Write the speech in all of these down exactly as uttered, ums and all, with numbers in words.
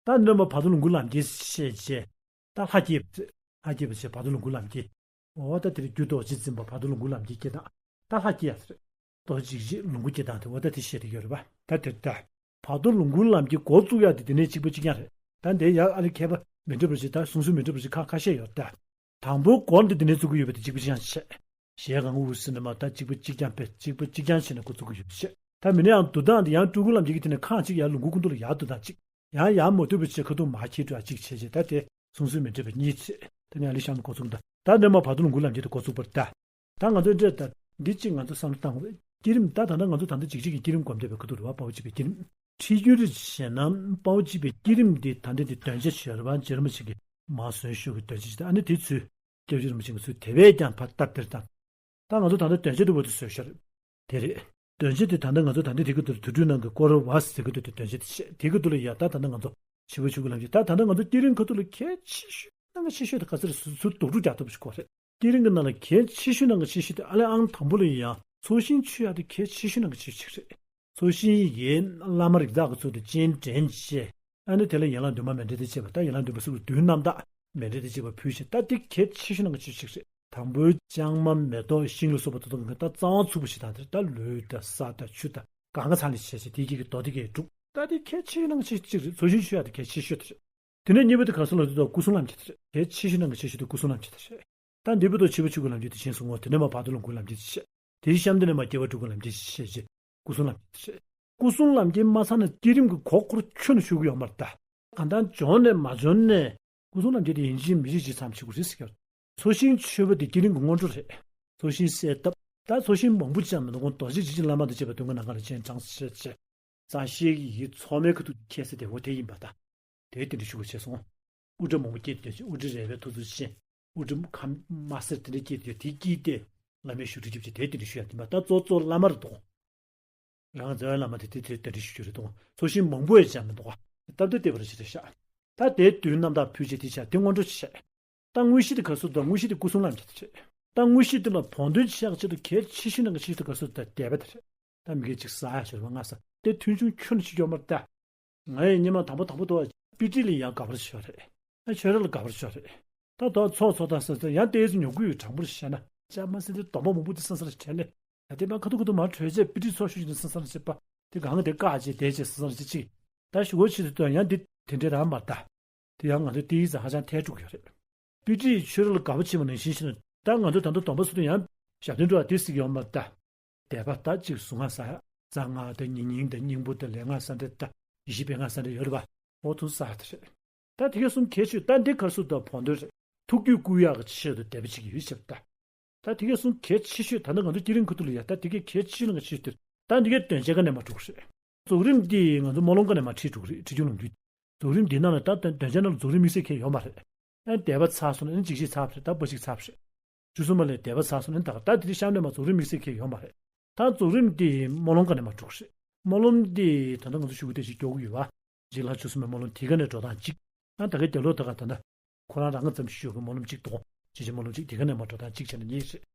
ད་འདི་ནས་མར་བར་དོ་ལོངས་སྐུའི་ལམ་ཁྱེར་བཤད་བྱས། ད་ལྷ་སྐྱེས་པ་ཟེར། ལྷ་སྐྱེས་པ་ཟེར་བར་དོ་ལོངས་སྐུའི་ལམ་ཁྱེར། འོ་ད་དེ་ལ་རྒྱུ་རྡོ་རྗེ་འཛིན་པ་བར་དོ་ལོངས་སྐུའི་ལམ་ཁྱེར་སྐྱེས་དང་། ད་ལྷ་སྐྱེས་ཡ་ཟེར། རྡོ་རྗེ་འཇིགས་བྱེད་ལོངས་སྐུ་སྐྱེས་དང་དེ། འོ་ད་དེ་བཤད་དེ་ཡོད་རེད་པ། ད་དེ་ད། བར་དོ་ལོངས་སྐུའི་ལམ་གྱི་འགོ་བཙུགས་ཡག་དེ་དེ་ནས་གཅིག་པ་གཅིག་རྐྱང་རེད། ད་འདི་ཡག་ཨ་ལེ་མཁས་པ་མི་འདྲ་བ་ཞིག་ད་གསུང་སྲོལ་མི་འདྲ་བ་ཞིག་ཁ་ཁ་ཤས་ཡོད་ད། དང་པོའི་འགོ་འདི་དེ་ནས་བཙུགས་ཀྱི་ཡོད་པ་དེ་གཅིག་པ་གཅིག་རྐྱང་བྱས། གཞལ་ཡས་ཁང་དབུ་ཟེར་ནས་མར་ད་གཅིག་པ་གཅིག་རྐྱང་པས་གཅིག་པ་གཅིག་རྐྱང་བྱས་ནས་འགོ་བཙུགས་ཀྱི་ཡོད་བྱས། ད་མི་ནི་ཡང་འདུག་སྟངས་འདི་ཡང་སྤྲུལ་སྐུ་ལམ་གྱི་གི་དེ་ནས་ཁ་གཅིག་ཡར་ལོངས་སྐུ་སྐུ་མདུན་ལ་ཡར་འདུག་སྟངས་གཅིག་ཡང་ཡར་མ་འདུག་པ་བྱས་ཁ་ཐུག་མར་ཁྱེར་འགྲོ་ཡ་གཅིག་བྱས་བྱས། ད་དེ་གསུང་སྲོལ་མི་འདྲ་བ་གཉིས་བྱས། ད་ནི་ཨ་ལེ་གཤམ་ལ་འགོ་བཙུགས་ད། ད་འདི་མར་བར་དོ་ལོངས་སྐུའི་ལམ་ཁྱེར་དེ་འགོ་བཙུགས་པ་རེད་ད། ད་ང་ཚོ་འདྲ་ད་འདི་གཅིག་ང་ཚོ་བསམ་བློ་བཏང་དགོས། བསྐྱེད་རིམ་ད་ད་ལྟ་ང་ཚོ་ད་ལྟ་འཇིགས་བྱེད་ཀྱི་བསྐྱེད་རིམ་སྒོམ་བསྡད་པའི་ཁ་ཐུག་རེད་པ། དཔའ་བོ་གཅིག་པའི་བསྐྱེད་རིམ། ཁྲིད་རྒྱུན་རེ་བྱས་ན་དཔའ་བོ་གཅིག་པའི་བསྐྱེད་རིམ་འདི་ད་ལྟ་འདི་འདོན་ཆ་བྱས་རེད་པ། རྗེ་རིན་པོ་ཆེ་གིས་མར་གསོན་ཤོག་གི་འདོན་ཆ་བྱས། ད་ཨ་ནི་དེ་ཚུར་སྐྱབས་རྗེ་རིན་པོ་ཆེ་གིས་ཚུར་དེ་བས་ཀྱང་ཕར་སྟབས་བདེར་བཏང་། ད་ང་ཚོ་ད་ལྟ་འདོན་ཆ་དེ་བོ་དེ་བཟོས་ཤག་རེད། དེ་རེད། འདོན་ཆ་དེ་ད་ལྟ་ང་ཚོ་ད་ལྟ་དེ་གི་དུ་དུར་ཁྲོད་ནང་གི་སྐོར་བ་ཟེར་གི་དུ་དེ་འདོན་ཆ་དེ་བྱས། དེ་གི་དུ་ལ་ཡ་ད་ད་ལྟ་ང་ཚོ་ཞི་བ་ཆོས་སྐུ་ལམ་གྱི་ད་ད་ལྟ་ང་ཚོ་བསྐྱེད་རིམ་ཁ་ཐུག་ལ་གལ་ཆེ་ཤོས་ནང་གི་ཆེ་ཤོས་དེ་ག་ཚོད་རེད་ཟེར་ཚུར་རྡོག་ཕྲུག་རྒྱག་ཐུབ་པ་ཞིག་དགོས་རེད། བསྐྱེད་རིམ་གྱི་ནང་ལ་གལ་ཆེ་ཤོས་ནང་གི་ཆེ་ཤོས་དེ་ཨ་ལེ་ཨང་དང་པོ་ལ་ཡ་ཚོགས་ཞིང་མཆོད་ཡག་དེ་གལ་ཆེ་ཤོས་ནང་གི་ཆེ་ཤོས་ཅིག་རེད། ཚོགས་ཞིང་གི་བླ་མ་རིགས་བདག་གི་ཚུལ་དུ་སྤྱན་འདྲེན་བྱས། ཨ་ནི་དེ་ལ་ཡན་ལག་བདུན་མ་མཎྜལ་དང་བཅས་པ། ད་ཡན་ལག་བདུན་མ་ཟེར་བ་དུས་རྣམ་དག་མཎྜལ་དང་བཅས་པ་ཕུལ་བྱས། ད་འདི་གལ་ཆེ་ཤོས་ནང་གི་ཆེ་ཤོས་ཅིག་རེད། དང་པོའི་ལྕང་མ་མེ་ཏོག་ཤིང་ལ་སོགས་པ་དེ་དག་གི་ད་རྩ་བ་ཚུགས་པ་ཞིག་དང་། དེ་ད་ལུད་དང་ས་དང་ཆུ་དང་གང་ག་ཚང་ལ་བྱས་བྱས་དེ་གི་གི་རྡོ་དེ་གས་གྲུབ། ད་འདི་གལ་ཆེ་ཤོས་ནང་གི་ཆེ་ཤོས་ཅིག་རེད། ཚོགས་ཞིང་མཆོད་ཡག་དེ་གལ་ཆེ་ཤོས་དེ་རེད། དེ་ནས་གཉིས་པ་དེ་ག་རེ་ཟེར་ལབ་དུས་ད་སྐུ་གསུམ་ལམ་གྱི་དེ་རེད། གལ་ཆེ་ཤོས་ནང་གི་ཆེ་ཤོས་དེ་སྐུ་གསུམ་ལམ་གྱི་དེ་རེད། ད་འདི་བར་དུ་ཞི་བ་ཆོས་སྐུ་ལམ་གྱི་དེ་ཆེན་སོང་ངོ་། དེ་ནས་མར་བར་དོ་ལོངས་སྐུའི་ལམ་གྱི་དེ་བྱས། དེའི་གཤམ་དེ་ནས་མར་སྐྱེ་བ་སྤྲུལ་སྐུའི་ལམ་གྱི་དེ་བྱས་རྗེས་སྐུ་གསུམ་ལམ་གྱི་དེ་བྱས། སྐུ་གསུམ་ལམ་གྱི་མ་ཚང་ན་བསྐྱེད་རིམ་གྱི་གོ་འཁོར་ཁྱོན་ནས་ཞུགས་ཀྱི་ཡོད་མ་རེད་ད། གང་ལྟར་བྱུང་ནས་མ་བྱུང་ནས་སྐུ་གསུམ་ལམ་གྱི་དེ་ཡིན་གཅིག་མིན་གཅིག་ཅིག་ཙམ་བྱེད་དགོས་རེད་ཟེར་གྱི་ཡོད། ཚོགས་ཞིང་མཆོད་པ་དེ་བསྐྱེད་རིམ་གྱི་སྔོན་འགྲོ་རེད། ཚོགས་ཞིང་གསལ་བཏབ། ད་ཚོགས་ཞིང་མང་པོ་ཅིག་མི་འདུག་གོང་རྡོ་རྗེ་འཇིགས་བྱེད་བླ་མ་དང་བཅས་པ་དུས་འཁོར་ནམ་མཁའ་ལ་སྤྱན་དྲངས་བྱས་བྱས། རྩ་ཤེས་ཀྱི་ཡིད་ཚོགས་མའི་ཁ་ཐུག་ཁྱད་ཟེར་དེ་འོ་དེ་ཡིན་པ་དང་། དེ་དེ་འདྲ་ཞུ་དགོས་བྱས་སོང་། དབུ་སྐྲ་མང་པོ་སྐྱེས་ཏེ། དབུ་སྐྲ་རལ་པའི་ཐོར་ཚུགས་ཅན། དབུ་སྐྲ་ཁམ་དམར་སེར་དེ་འདྲ་སྐྱེས་ཏེ། དེ་སྐྱེས་ཏེ་བླ་མའི་བཞུགས་ཁྲི་རྒྱབ་ཀྱི་དེ་དེ་འདྲ་ཞུ་ཡ་དེ་མ། ད་གཙོ་གཙོ་བླ་མ་རེད་དོ། རང་རྩ་བའི་བླ་མ་དེ་དེ་དེ་དེ་འདྲ་ཞུ་རྒྱུ་རེད་དོ། ཚོགས་ཞིང་མང་པོ་ཡང་ཅང་མི་འདུག་ག་སྟབས་བདེ་བདེ་བ་རེ་བྱེད་དེ་ཤག་ད་དེ་དུས་རྣམ་དག་ཕུལ་བྱས་དེ་ཆ་དེ་སྔོན་འགྲོ་བྱས། ད་དངོས་གཞི་དེ་ག་སུ་དང་། དངོས་གཞི་དེ་སྐུ་གསུམ་ལམ་གྱི་དེ་རེད། ད་དངོས་གཞི་དེ་ལ་བོགས་འདོན་བྱེད་ཡག་ཆེད་དུ་གལ་ཆེ་ཤོས་ནང་གི་ཆེ་ཤོས་དེ་ག་སུ་དང་དད་པ་དེ་རེད། ད་མི་སྐད་ཅིག་ཟ་ཡག་ཞོར་བ་ང་ས་དེ་མཐུན་ཆུང་ཁྱོན་ནས་ཅིག་ཡོད་མ་རེད་ད། ང་ཡི་སྔོན་མ་དང་པོ་དང་པོ་དུ་བ་དཔེ་ཁྲིད་ལ་ཡང་དགའ་བར་ཤོར་རེད། ཨ་ཆོས་ར་ལ་དགའ་བར་ཤོར་རེད། ད་དོ་ཚོགས་ཚོགས་དང་ཟེར་ཚེ་ཡང་ཏོག་ཙམ་ཉོབ་ཀྱི་ཡོད། དྲང་པོར་བཤད་ན་ཅག་མ་ཟེར་དེ་སྡོམ་པ་མང་པོ་དེ་སང་སང་ལ་བྱས་ནས་ད་དེ་མ་ཁ་ཐུག་ཁ་ཐུག་མར་གྲོས་བྱས་དཔེ་ཁྲིད་ཚོགས་ཞུས་ནས་སང་སང་ལ་བྱས་པ་དེ་གང་གི་དེ་བཀག་བྱས་བསྡད་བྱས་སང་སང་ལ་བྱས་ཅིག་ད་ཞུ་སྒོ་ཆེད་དུ་ཡང་འདི་དེ་འདྲའི་རང་མ་ད། དེ་ཡང་ང་ཚོའི་ཏོག་ཙམ་ཧ་ཅང་ཐལ་འགྲོ་གི་ཡོད་རེད། དཔེ་ཁྲིད་ཆོས་ར་ལ་དགའ་པོ་བྱེད་པ་ནང་བཞིན་བྱས་ན་ད་ང་ཚོ་ད་ལྟ་སྡོམ་པ་ཚོ་དུ་ཡང་ཞབས་བརྟན་འགྲོ་བ་དེ་ཟིག་ཡོད་མ་ད། དད་པ་ད་གཅིག་གཟུངས་སྔགས་ས་རྩ་སྔགས་དང་ཉེ་སྙིང་དང་སྙིང་པོ་དང་ལས་སྔགས་ས་འདྲ་ད་ཡེ་ཤེས་པའི་སྔགས་ས་འདྲ་ཡོད་རེད་པ། འོ་ཐུགས་ས་དེ་རེད། ད་དེ་ག་གསུམ་གལ་ཆེ་ཤོས་ད་འདི་ག་སུ་ད་བོགས་འདོན་རེད། ཐུགས་རྒྱུད་བསྐུལ་ཡག་གི་ཆེད་དུ་དད་པ་བྱེད་ཀྱི་ཡོད་ཞབས་ད། ད་དེ་ག་གསུམ་གལ་ཆེ་ཤོས་ད་ནི་ང་ཚོ་བསྐྱེད་རིམ་ཁུ་ཐུག་ལ་ཡ་ད་དེ་ག་གལ་ཆེ་ཤོས་ནང་གི་ཆེ་ཤོས་དེ་ད་འདི་གའི་འདོན་ཆ་ག་ནས་མ་གྲུབ་རེད། རྫོགས་རིམ་འདི་ང་ཚོ་སྨོན་ལམ་ག་ནས་མ་ཁྲིད་འགྲོ་གི་རེད། ཁྲིད་རྒྱུན་ལུང་རྒྱུན། རྫོགས་རིམ་འདི་ནང་ལ་ད་འདོན་ཆ་ནང་ལ་རྫོགས་རིམ་དམིགས་བསལ་གང་ཡང་ཡོད་མ་རེད། ཨ་དད་པ་ཚར་སོང་ན་ཨ་ནི་འཇིགས་བྱེད་ཚར་བ་རེད། ད་འབའ་ཞིག་ཚར་བ་རེད། བཅུ་གསུམ་པ་ལ་དད་པ་ཚར་སོང་ན་ཨ་ནི་ད་ག་ད་དེ་དུས་གཤམ་ནས་མ་རྫོགས་རིམ་དམིགས་བསལ་གང་ཡང་ཡོད་མ་རེད། ད་རྫོགས་རིམ་འདི་སྨོན་ལམ་ག་ནས་མ་གྲུབ་རེད། སྨོན་ལམ་འདི་ད་ལྟ་ང་ཚོ་ཞུ་སྒོ་དེ་ཞིག་སྐྱོར་གི་ཡོད་པ། རྗེ་ལྷ་བཅུ་གསུམ་པའི་སྨོན་ལམ་དེ་ག་ནས་འགྲོ་སྟངས་གཅིག་ཨ་ད་ག་རྒྱབ་ལོགས་ད་ག་ད་ལྟ་ཁོ་རང་རང་ཙམ་ཞུ་གི་སྨོན་ལམ་གཅིག་དང་། ཅི་ཅི་སྨོན་ལམ་གཅིག་དེ་ག་ནས་མ་འགྲོ་སྟངས་གཅིག་བྱས་ན་གཉིས་རེད།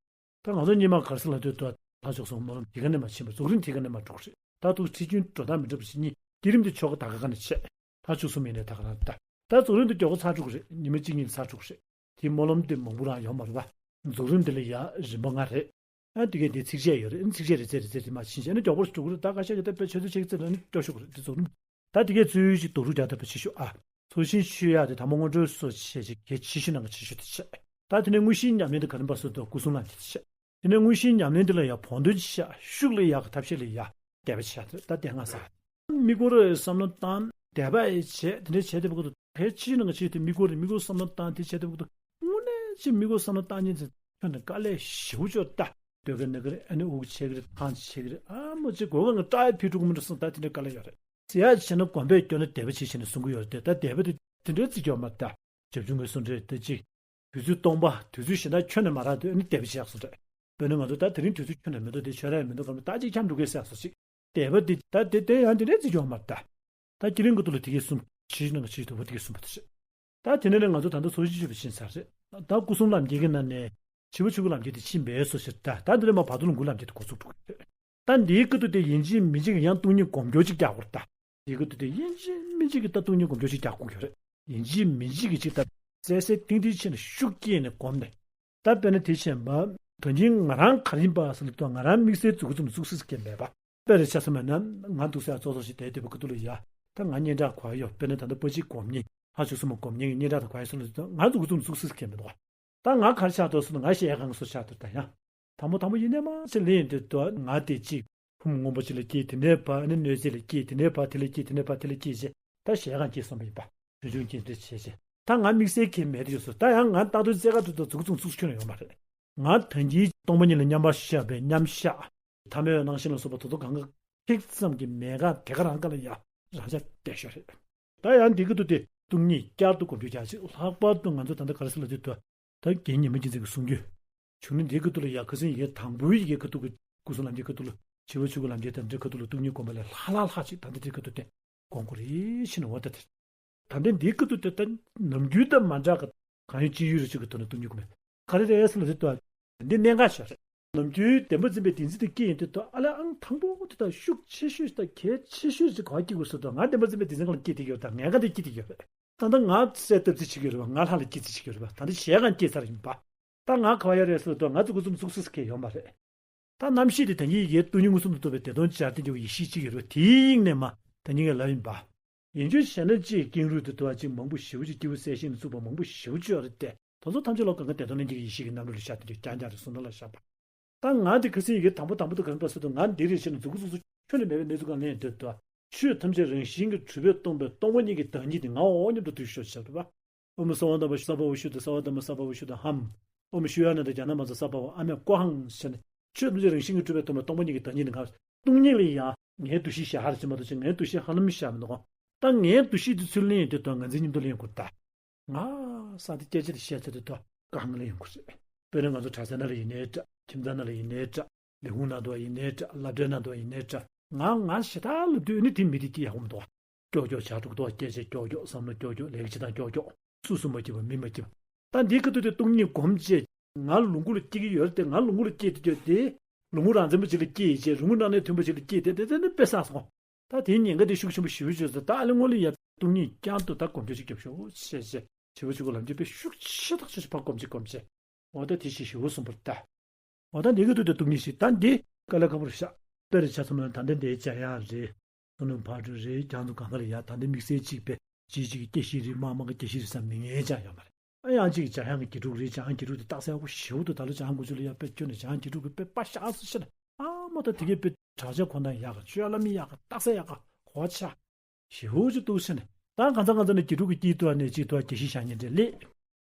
ད་ང་ཚོ་སྔོན་མ་ག་རེ་ཟེར་ལབ་དུས་ད་ལྷ་བཅུ་གསུམ་སྨོན་ལམ་དེ་ག་ནས་མ་ཕྱིན་པ། རྫོགས་རིམ་དེ་ག་ནས་མ་འགྲོ་གི་རེད། ད་དུང་ཁྲིད་རྒྱུན་འགྲོ་སྟངས་མི་འདྲ་བ་ཞིག་གཉིས། བསྐྱེད་རིམ་དེ་ཆོ་ག་ད་ག་ག་ནས་བྱས། ལྷ་བཅུ་གསུམ་ཡིན་ནའི་ད་ག་རང་ད། ད་རྫོགས་རིམ་དེ་མགྱོགས་པོ་ཚར་འགྲོ་གི་རེད། ཉི་མ་གཅིག་གཉིས་ཚར་འགྲོ་གི་རེད། དེ་སྨོན་ལམ་དེ་མང་པོ་རང་ཡོད་མ་རེད་པ། རྫོགས་རིམ་དེ་ལ་ཡ་རིམ་པ་ལྔ་རེད། ཨ་དེ་གས་དེ་ཚིགས་བཅད་ཡོད་རེད། ཨ་ཚིགས་བཅད་རེ་ཚེ་རེ་ཚེ་དེ་མ་ཕྱིན་བྱས་ནས་མགྱོགས་པོ་འགྲོ་གི་རེད། ད་ཁ་ཤས་ཀྱིས་ད་དཔེ་ཆོས་ཚོད་ཆེ་གི་ཚེ་ལ་ནི་སྐྱོ་ཤོས་རེད། དེ་རྫོགས་རིམ། ད་དེ་གས་ཚུལ་གྱིས་རྡོག་རུ་རྒྱག་ཐུབ་པ་བྱེད་ཤོག་ཨ། ཚོགས་ཞིང་མཆོད་ཡག་དེ་དང་པོ་སྔོན་འགྲོའི་སོ་བྱས་ཀྱི་གལ་ཆེ་ཤོས་ནང་གི་ཆེ་ཤོས་དེ་བྱས། ད་དེ་ནས་དངོས་གཞིའི་ཉམས་ལེན་དེ་ག་རེ་འབའ་སོ་དང་སྐུ་གསུམ་ལམ་གྱི་དེ་བྱས། དེ་ནས་དངོས་གཞིའི་ཉམས་ལེན་དེ་ལ་ཡང་བོགས་འདོན་བྱས། ཤུགས་ལ་ཡག་གི་ཐབས་ཤེས་ལ་ཡག་དད་པ་བྱས། ད་དེ་ང་ས་དམིགས་སྐོར་བསམ་བློ་བཏང་དད་པ་བྱས་དེ་འདྲ་བྱས་དེ་བ་གོ་ཏོ་གལ་ཆེ་ནང་གི་ཆེ་དེ་དམིགས་སྐོར་རེད། དམིགས་སྐོར་བསམ་བློ་བཏང་དེ་བྱས་དེ་བ་གོ་ཏོ་དངོས་གནས་ཆེ་དམིགས་སྐོར་བསམ་བློ་བཏང་ཉིན་ཚེ་ཁྱོད་ནི་དཀའ་ལས་ཞེ་པོ་ཅོ་ད། སྡོད་གི་ནི་གི་རེད། ཨ་ནི་དབུགས་ཆད་གི་རེད། ཐང་ཆད་གི་རེད། ཨ་མོ་ཅིག་གོ་ག་ང་སྐྲ་ཡི་ཕི་དྲུག་མི་འགྲོ་སོང་། ད་དེ་འདྲ་དཀའ་ལས་ཡོད་རེད། ཟེར་ཡ་བྱས་ན་དགོན་པས་སྐྱོ་ན་དད་པ་བྱེད་བྱས་ནས་གསུང་གི་ཡོད་རེད་དེ། ད་དད་པ་དེ་དེ་འདྲའི་རྩིས་ཀྱི་ཡོད་མ་རེད་ད། བྱབ་ཆུང་གི་གསུང་འདྲ་དེ་གཅིག་དུས་ཚོད་སྟོང་པ། དུས་ཚོད་གཞན་དག་ཁྱོན་ནས་མ་རག་དུས་ཨ་ནི་དད་པ་བྱེད་ཡག་སོང་རེད། དཔེར་ན་ང་ཚོ་ད་དེ་རིང་དུས་ཚོད་ཁྱོན་ནས་མི་འདུག་དེ་ཆོས་ར་ཡང་མི་འདུག་གམ་ད་ཅིག་འཁྱམས་འགྲོ་གི་ཟེར་ཡག་སོ་ཅིག་དད་པ་དེ་ད་དེ་དེ་ཡང་དེ་འདྲའི་རྩིས་ཀྱི་ཡོད་མ་རེད་ད། ད་བསྐྱེད་རིམ་གྱི་ཐོག་ལ་དེ་གས་གསུམ་ཆེ་ཤོས་ནང་གི་ཆེ་ཤོས་དེ་བ་དེ་གས་གསུམ་པ་དེ་རེད། ད་དེ་ནས་ནི་ང་ཚོ་ད་ལྟ་ཚོགས་ཞིང་མཆོད་པ་ཕྱིན་ཚར་རེད། ད་སྐུ་གསུམ་ལམ་གྱི་གི་ནང་ནས་ཞི་བ་ཆོས་སྐུ་ལམ་གྱི་དེ་ཕྱིན་པའི་སོ་ཞེས་ད། ད་འདི་ནས་མར་བར་དོ་ལོངས་སྐུའི་ལམ་གྱི་དེ་འགོ་ཚུགས་འགྲོ་གི་རེད། ད་འདིའི་སྐབས་དུ་དེ་ཡིན་གཅིག་མིན་གཅིག་ཡང་སྟོང་ཉིད་སྒོམ་སྐྱོར་ཅིག་རྒྱག་དགོས་རེད་ད། ཡི་གེ་དུ་དེ་ཡིན་གཅིག་མིན་གཅིག་གི་ད་སྟོང་ཉིད་སྒོམ་སྦྱོང་ཞིག་རྒྱག་དགོས་ཀྱི་རེད། ཡིན་གཅིག་མིན་གཅིག་གི་ཅིག་ད་གསལ་གསལ་ཐིང་ཐིང་བྱས་ནས་ཤུགས་བསྐྱེད་ནས་སྒོམ་ནས། ད་དཔེར་ན་དེ་བྱས་པ། ད་གིན་ང་རང་ག་རེ་ཡིན་པ་ཟེར་ལབ་དུས་ང་རང་དམིགས་བསལ་མཛུབ་གུ་བཙུམ་བཙུགས་སྲིད་ཀྱི་མེད་པ། དཔེར་ཆ་བཞག་པ་ན་ང་འདུག་སེ་ཙོག་ཙོག་ཞིག་བསྡད་བསྡད་པའི་ཁ་ཐུག་ལ་ཡ། ད་ང་སྙན་གྲགས་ག་པར་ཡོད། དཔེར་ན་ད་ལྟ་པོ་ཅིག་སྒོམ་མཁན་ལྷ་བཅུ་གསུམ་སྒོམ་མཁན་གྱི་སྙན་གྲགས་དང་ག་པར་ཡོད་ཟེར་ལབ་དུས་ང་མཛུབ་གུ་བཙུམ་བཙུགས་སྲིད་ཀྱི་མེད་པ། ད་ང་ག་རེ་ཆགས་འདུག་ཟེར་ན་ང་གཞལ་ཡས་ཁང་སོགས་ཆགས་འདུག་ད་ཡང་། དང་པོ་དང་པོ་ཡིན་ནས་མ་ཚད་ལེན་དུས་ད་ང་དེ་གཅིག་ཕུང་མངོན་པོ་གཅིག་ལ་སྐྱེས། དེ་ནས་ཕར་ཨ་ནི་གནོད་བྱེད་ལ་སྐྱེས། དེ་ནས་ཕར་དེ་ལ་སྐྱེས། དེ་ནས་ཕར་དེ་ལ་སྐྱེས་བྱས། ད་གཞལ་ཡས་ཁང་སྐྱེས་སོང་བ་ཡིན་པ། རིན་འབྱུང་སྐྱེ་འདྲ་བྱས་བྱས། ད་ང་དམིགས་བསལ་གྱི་མེད་དུ་ཡོད་སོང་། ད་ཡང་ང་རྟག་ཏུ་རྩེ་ཁ་ཐུག་ད་མཛུབ་གུ་བཙུམ་བཙུགས་ཁྱོན་ནས་ཡོད་མ་རེད། ང་ད་གིན་སྟོང་པ་ཉིད་ལ་མཉམ་པར་བཞག་པའི་མཉམ་བཞག་ཐ་མལ་པའི་སྣང་ཞེན་ལ་སོགས་པ་དོ་དོ་གང་ག་ཐིག་ཙམ་གྱི་མེད་ག་དེ་ག་རང་ག་ལ་ཡ་རང་ཆ་དེ་ཤོར་རེད། ད་ཡང་འདི་གི་དུ་དེ་སྟོང་ཉིད་བསྐྱར་དུ་སྒོམ་སྦྱོང་རྒྱག་ཅིག་ལྷག་པར་དུ་ང་ཚོ་ད་ལྟ་ག་རེ་ཟེར་ལབ་དུས་ད་ད་རྒན་ཉི་མ་རྒྱལ་མཚན་གྱིས་གསུང་རྒྱུ། བྱུང་ན་འདིའི་ཁ་ཐུག་ལ་ཡ་ཁ་སང་ཡི་གེ་དང་པོའི་ཡི་གེ་ཁ་ཐུག་གི་སྐུ་གསུམ་ལམ་འཁྱེར་ཁ་ཐུག་ལ་བྱིས་པ་ཆོས་སྐུ་ལམ་འཁྱེར་དང་འབྲེལ་ཁ་ཐུག་ལ་སྟོང་ཉིད་སྒོམ་པ་ལས་ལྷག་ལྷག་ལྷག་ཅིག་ད་ལྟ་འདིའི་ཁ་ཐུག་དེ་སྒོམ་དགོས་རེད་ཕྱིན་ནས་འོ་ད་དེ། ད་ལྟ་འདིའི་ཁ་ཐུག་དེ་ད་ནམ་རྒྱུན་དང་མ་འདྲ་ག་གང་ཡིན་ཅི་ཡོད་རེ་ཅིག་གི་ཐོག་ནས་སྟོང་ཉིད་སྒོམ་པ་ག་རེ་རེད་ཟེར་ལབ་དུས་ད་འདི་གནད་འགག་ཞིག་རེད། ནམ་རྒྱུན་བདེན་པ་འཛིན་པའི་བདེན་འཛིན་དེ་སྐྱེ་ཡོང་དུས་ད་ཨ་ལས་ཨང་དང་པོ་དེ་ད་ཤུགས་ཆེ་ཤོས་ད་གལ་ཆེ་ཤོས་ཅིག་ག་པར་སྐྱེ་དགོས་ཟེར་དུས་ང་བདེན་པ་འཛིན་པའི་བདེན་འཛིན་སྒང་ལ་སྐྱེ་བསྡད་ཡོད་ད་ངན་ཁ་དེ་སྐྱེ་བསྡད་ཡོད་རེད། ད་ལྟ་ང་གསལ་བཏབ་རྩིས་བྱེད་ཀྱི་ཡོད་རེད་པ། ང་ལྷ་ལ་སྐྱེ་རྩིས་བྱེད་ཀྱི་ཡོད་རེད་པ། ད་ལྟ་གཞལ་ཡས་ཁང་སྐྱེས་ཚར་ཡིན་པ། ད་ང་ག་པར་ཡོད་རེད་ཟེར་དུས་ང་མཛུབ་གུ་བཙུམ་བཙུགས་སྲིད་ཀྱི་ཡོད་མ་རེད། ད་རྣམ་ཤེས་དེ་ད་གིན་ཡི་གེ་སྟོང་ཉིད་མངོན་སུམ་དུ་རྟོགས་པའི་བདེ་སྟོང་སྦྱར་ཏེ་འགྱུར་བའི་ཡེ་ཤེས་གཅིག་ཡོད་རེད་པ། དེའི་དབྱིངས་ནས་མ་ད་གིན་ངས་ལབ་ཡིན་པ། ཡིན་རྒྱུ་བྱས་ན་གཅིག་ཀེང་རུས་དེ་དུ་བ་གཅིག་མང་པོ་ཞེ་པོ་ཅིག་སྐྱེས་བུ་གསལ་ཞིང་ནས་བཙུགས་པ་མང་པོ་ཞེ་པོ་ཅིག་ཡོད་རེད་དེ། དེ་ཚོ་ཐམས་ཅད་ལོ་གང་ག་བདེ་སྟོང་ལྷན་སྐྱེས་ཀྱི་ཡེ་ཤེས་ཀྱི་རྣམ་རོལ་ལ་ཤར་དེ་འདྲ་རྐྱང་རྐྱང་རེད་གསུངས་ན་ལ་བཞག་པ། ད་ང་འདི་ཁ་སང་ཡི་གེ་དང་པོ་དང་པོ་དུ་གང་པ་སུ་དུ་ང་འདི་རེད་ཟེར་ནས་མཛུབ་གུ་བཙུམ་བཙུགས་ཁྱོན་ནས་མེད་པའི་གནས་ཚུལ་གང་ལེན་འདོད་དོ། ཆོས་ཐམས་ཅད་རང་བཞིན་གྱིས་གྲུབ་པས་སྟོང་པའི་སྟོང་པ་ཉིད་ཀྱི་བདག་ཉིད་དེ་ངའོ་སྙམ་དུ་དུས་ཤོར་བྱ་བ། ཨོཾ་སརྦ་དྷརྨ་སརྦ་བི་ཤུདྡྷ་སརྦ་དྷརྨ་སརྦ་བི་ཤུདྡྷ་ཧཾ། ཨོཾ་ཤཱུ་ཡ་ན་དྷ་ཛྙཱ་ན་མ་ཛ་སརྦ་བ་ཨ་མེ་ཀོ་ཧཾ་ཟེར་ནས་ཆོས་ཐམས་ཅད་རང་བཞིན་གྱིས་གྲུབ་པས་སྟོང་པའི་སྟོང་པ་ཉིད་ཀྱི་བདག་ཉིད་དེ་ང་སྟོང་ཉིད་ལ་ཡང་ངའི་འདུ་ཤེས་ཞེ་ཧ་རེ་ཅིག་མ་གཏོགས་ཅིག་ངའི་འདུ་ཤེས་ཧ་ལམ་ཞེ་དྲག་མི་འདུག་ད་ངའི་འདུ་ཤེས་དེ་ཚུར་ལེན་ཡོང་དུས་ད་ངར་འཛིན་མཉམ་དུ་ལེན་དགོས་ད། ང་ས་དེ་སྐད་ཆ་དེ་བཤད་ཚར་དུས་ད་གང་ལེན་ཡོང་དགོས་རེད། དཔེར་ན་ང་ཚོ་གྲྭ་ས་ནང་ལ་ཡིན་ནའི་འདྲ། ཁྱིམ་ཚང་ནང་ལ་ཡིན་ནའི་འདྲ། ལས་ཁུངས་ནང་དུ་ཡིན་ནའི་འདྲ། སློབ་གྲྭའི་ནང་དུ་ཡིན་ནའི་འདྲ། ང་ང་ཞེ་དྲག་ལབ་དུས་ནི་དེ་མི་དེ་སྐྱིད་ཡག་པོ་མི་འདུག་ཀྱོག་ཀྱོག་བྱ་འགྲོ་གི་འདུག་སྐད་ཆ་ཀྱོག་ཀྱོག་བསམ་བློ་ཀྱོག་ཀྱོག་ལས་ཀ་བྱེད་སྟངས་ཀྱོག་ཀྱོག་སུ་སུ་མ་སྐྱིད་པ་མི་མ་སྐྱིད་པ། ད་འདིའི་ཁ་ཐུག་དེ་སྟོང་ཉིད་སྒོམ་བྱས། ང་ལོངས་སྐུ་ལ་སྐྱེ་གི་ཡོད་རེད་དེ། ང་ལོངས་སྐུ་ལ་སྐྱེ་དུས་དེ་ལོངས་སྐུ་རང་མཚན་པ་ཅིག་ལ་སྐྱེ་ཡི་བྱས། ལོངས་སྐུ་རྣམ་གནས་མཐུན་པ་ཅིག་ལ་སྐྱེ་དེ་དེ་དེ་ནི་དཔེ་བསགས་སོང་། ད་དེའི་ཉེན་ཁ་དེ་ཤུགས་ཆེན་པོ་ཞེ་པོ་ཅིག་ཡོད་ཙང་ད་ཨ་ལེ་སྔོན་ལ་ཡ་སྟོང་ཉིད་བསྐྱར་དུ་ད་སྒོམ་རྒྱུ་ཅིག་རྒྱབ་ཤོག་ཅེས་བྱས། བྱིས་པ་ཆོས་སྐུ་ལམ་འཁྱེར་དཔེ་ཤུགས་ཆེ་ཐག་ཆོད་ཅིག་ཕར་སྒོམ་ཅིག་སྒོམ་བྱས། འོ་ད་དེ་ཞིག་ཞེ་པོ་གསུངས་པ་རེད་ད། འོ་ད་འདི་གི་ཐུགས་དེ་སྟོང་ཉིད་ཞིག་ད་འདི་དཀའ་ལས་ཁག་པོ་རེད་ཤག་དཔེ་རེ་ཆ་ཚང་མ་ད་ལྟ་འདི་འཇམ་དབྱངས་རེད། ཙོང་ནུ་ཕག་གྲུ་རེད། རྒྱ་མཚོ་གངས་དཀར་ཡ་ད་ལྟ་དམིགས་བསལ་གཅིག་པའི་གཅིག་གཅིག་གི་སྐྱེ་ཤི་རེད། མ་མ་གི་སྐྱེ་ཤི་རེད་བསམ་མི་ངེས་ཅང་ཡོད་མ་རེད། ཨ་ཡང་གཅིག་འཇམ་དབྱངས་ཀྱི་དགེ་ཕྲུག་རེད། འཇམ་དབྱངས་དགེ་ཕྲུག་དེ་རྟགས་གསལ་པོ་ཞེ་པོ་འདུག་ད་ལོ་འཇམ་དབྱངས་དགུ་བཅུ་ལ་ཡ་དཔེ་ཁྱོན་ནས་འཇམ་དབྱངས་དགེ་ཕྲུག་གི་དཔེ་དཔའ་ཤག་སུ་ཤི་ན་ཨ་མ་ད་དེ་གའི་དཔེ་གྲྭ་ཆ་ཁོ་ན་ཡག་ག་ཆོས་བླ་མི་ཡག་ག་རྟགས་གསལ་ཡག་ག་གོ་ཆ་ཞེ་པོ་ཅིག་འདུག་ཤི་ན་ད་གང་ཚ་གང་ཚ་ནས་དགེ་ཕྲུག་གི་སྐྱིད་ཐོག་ནས་གཅིག་ཐོག་དགེ་བཤེས་བཞག་ཉིན་དེ་ལས།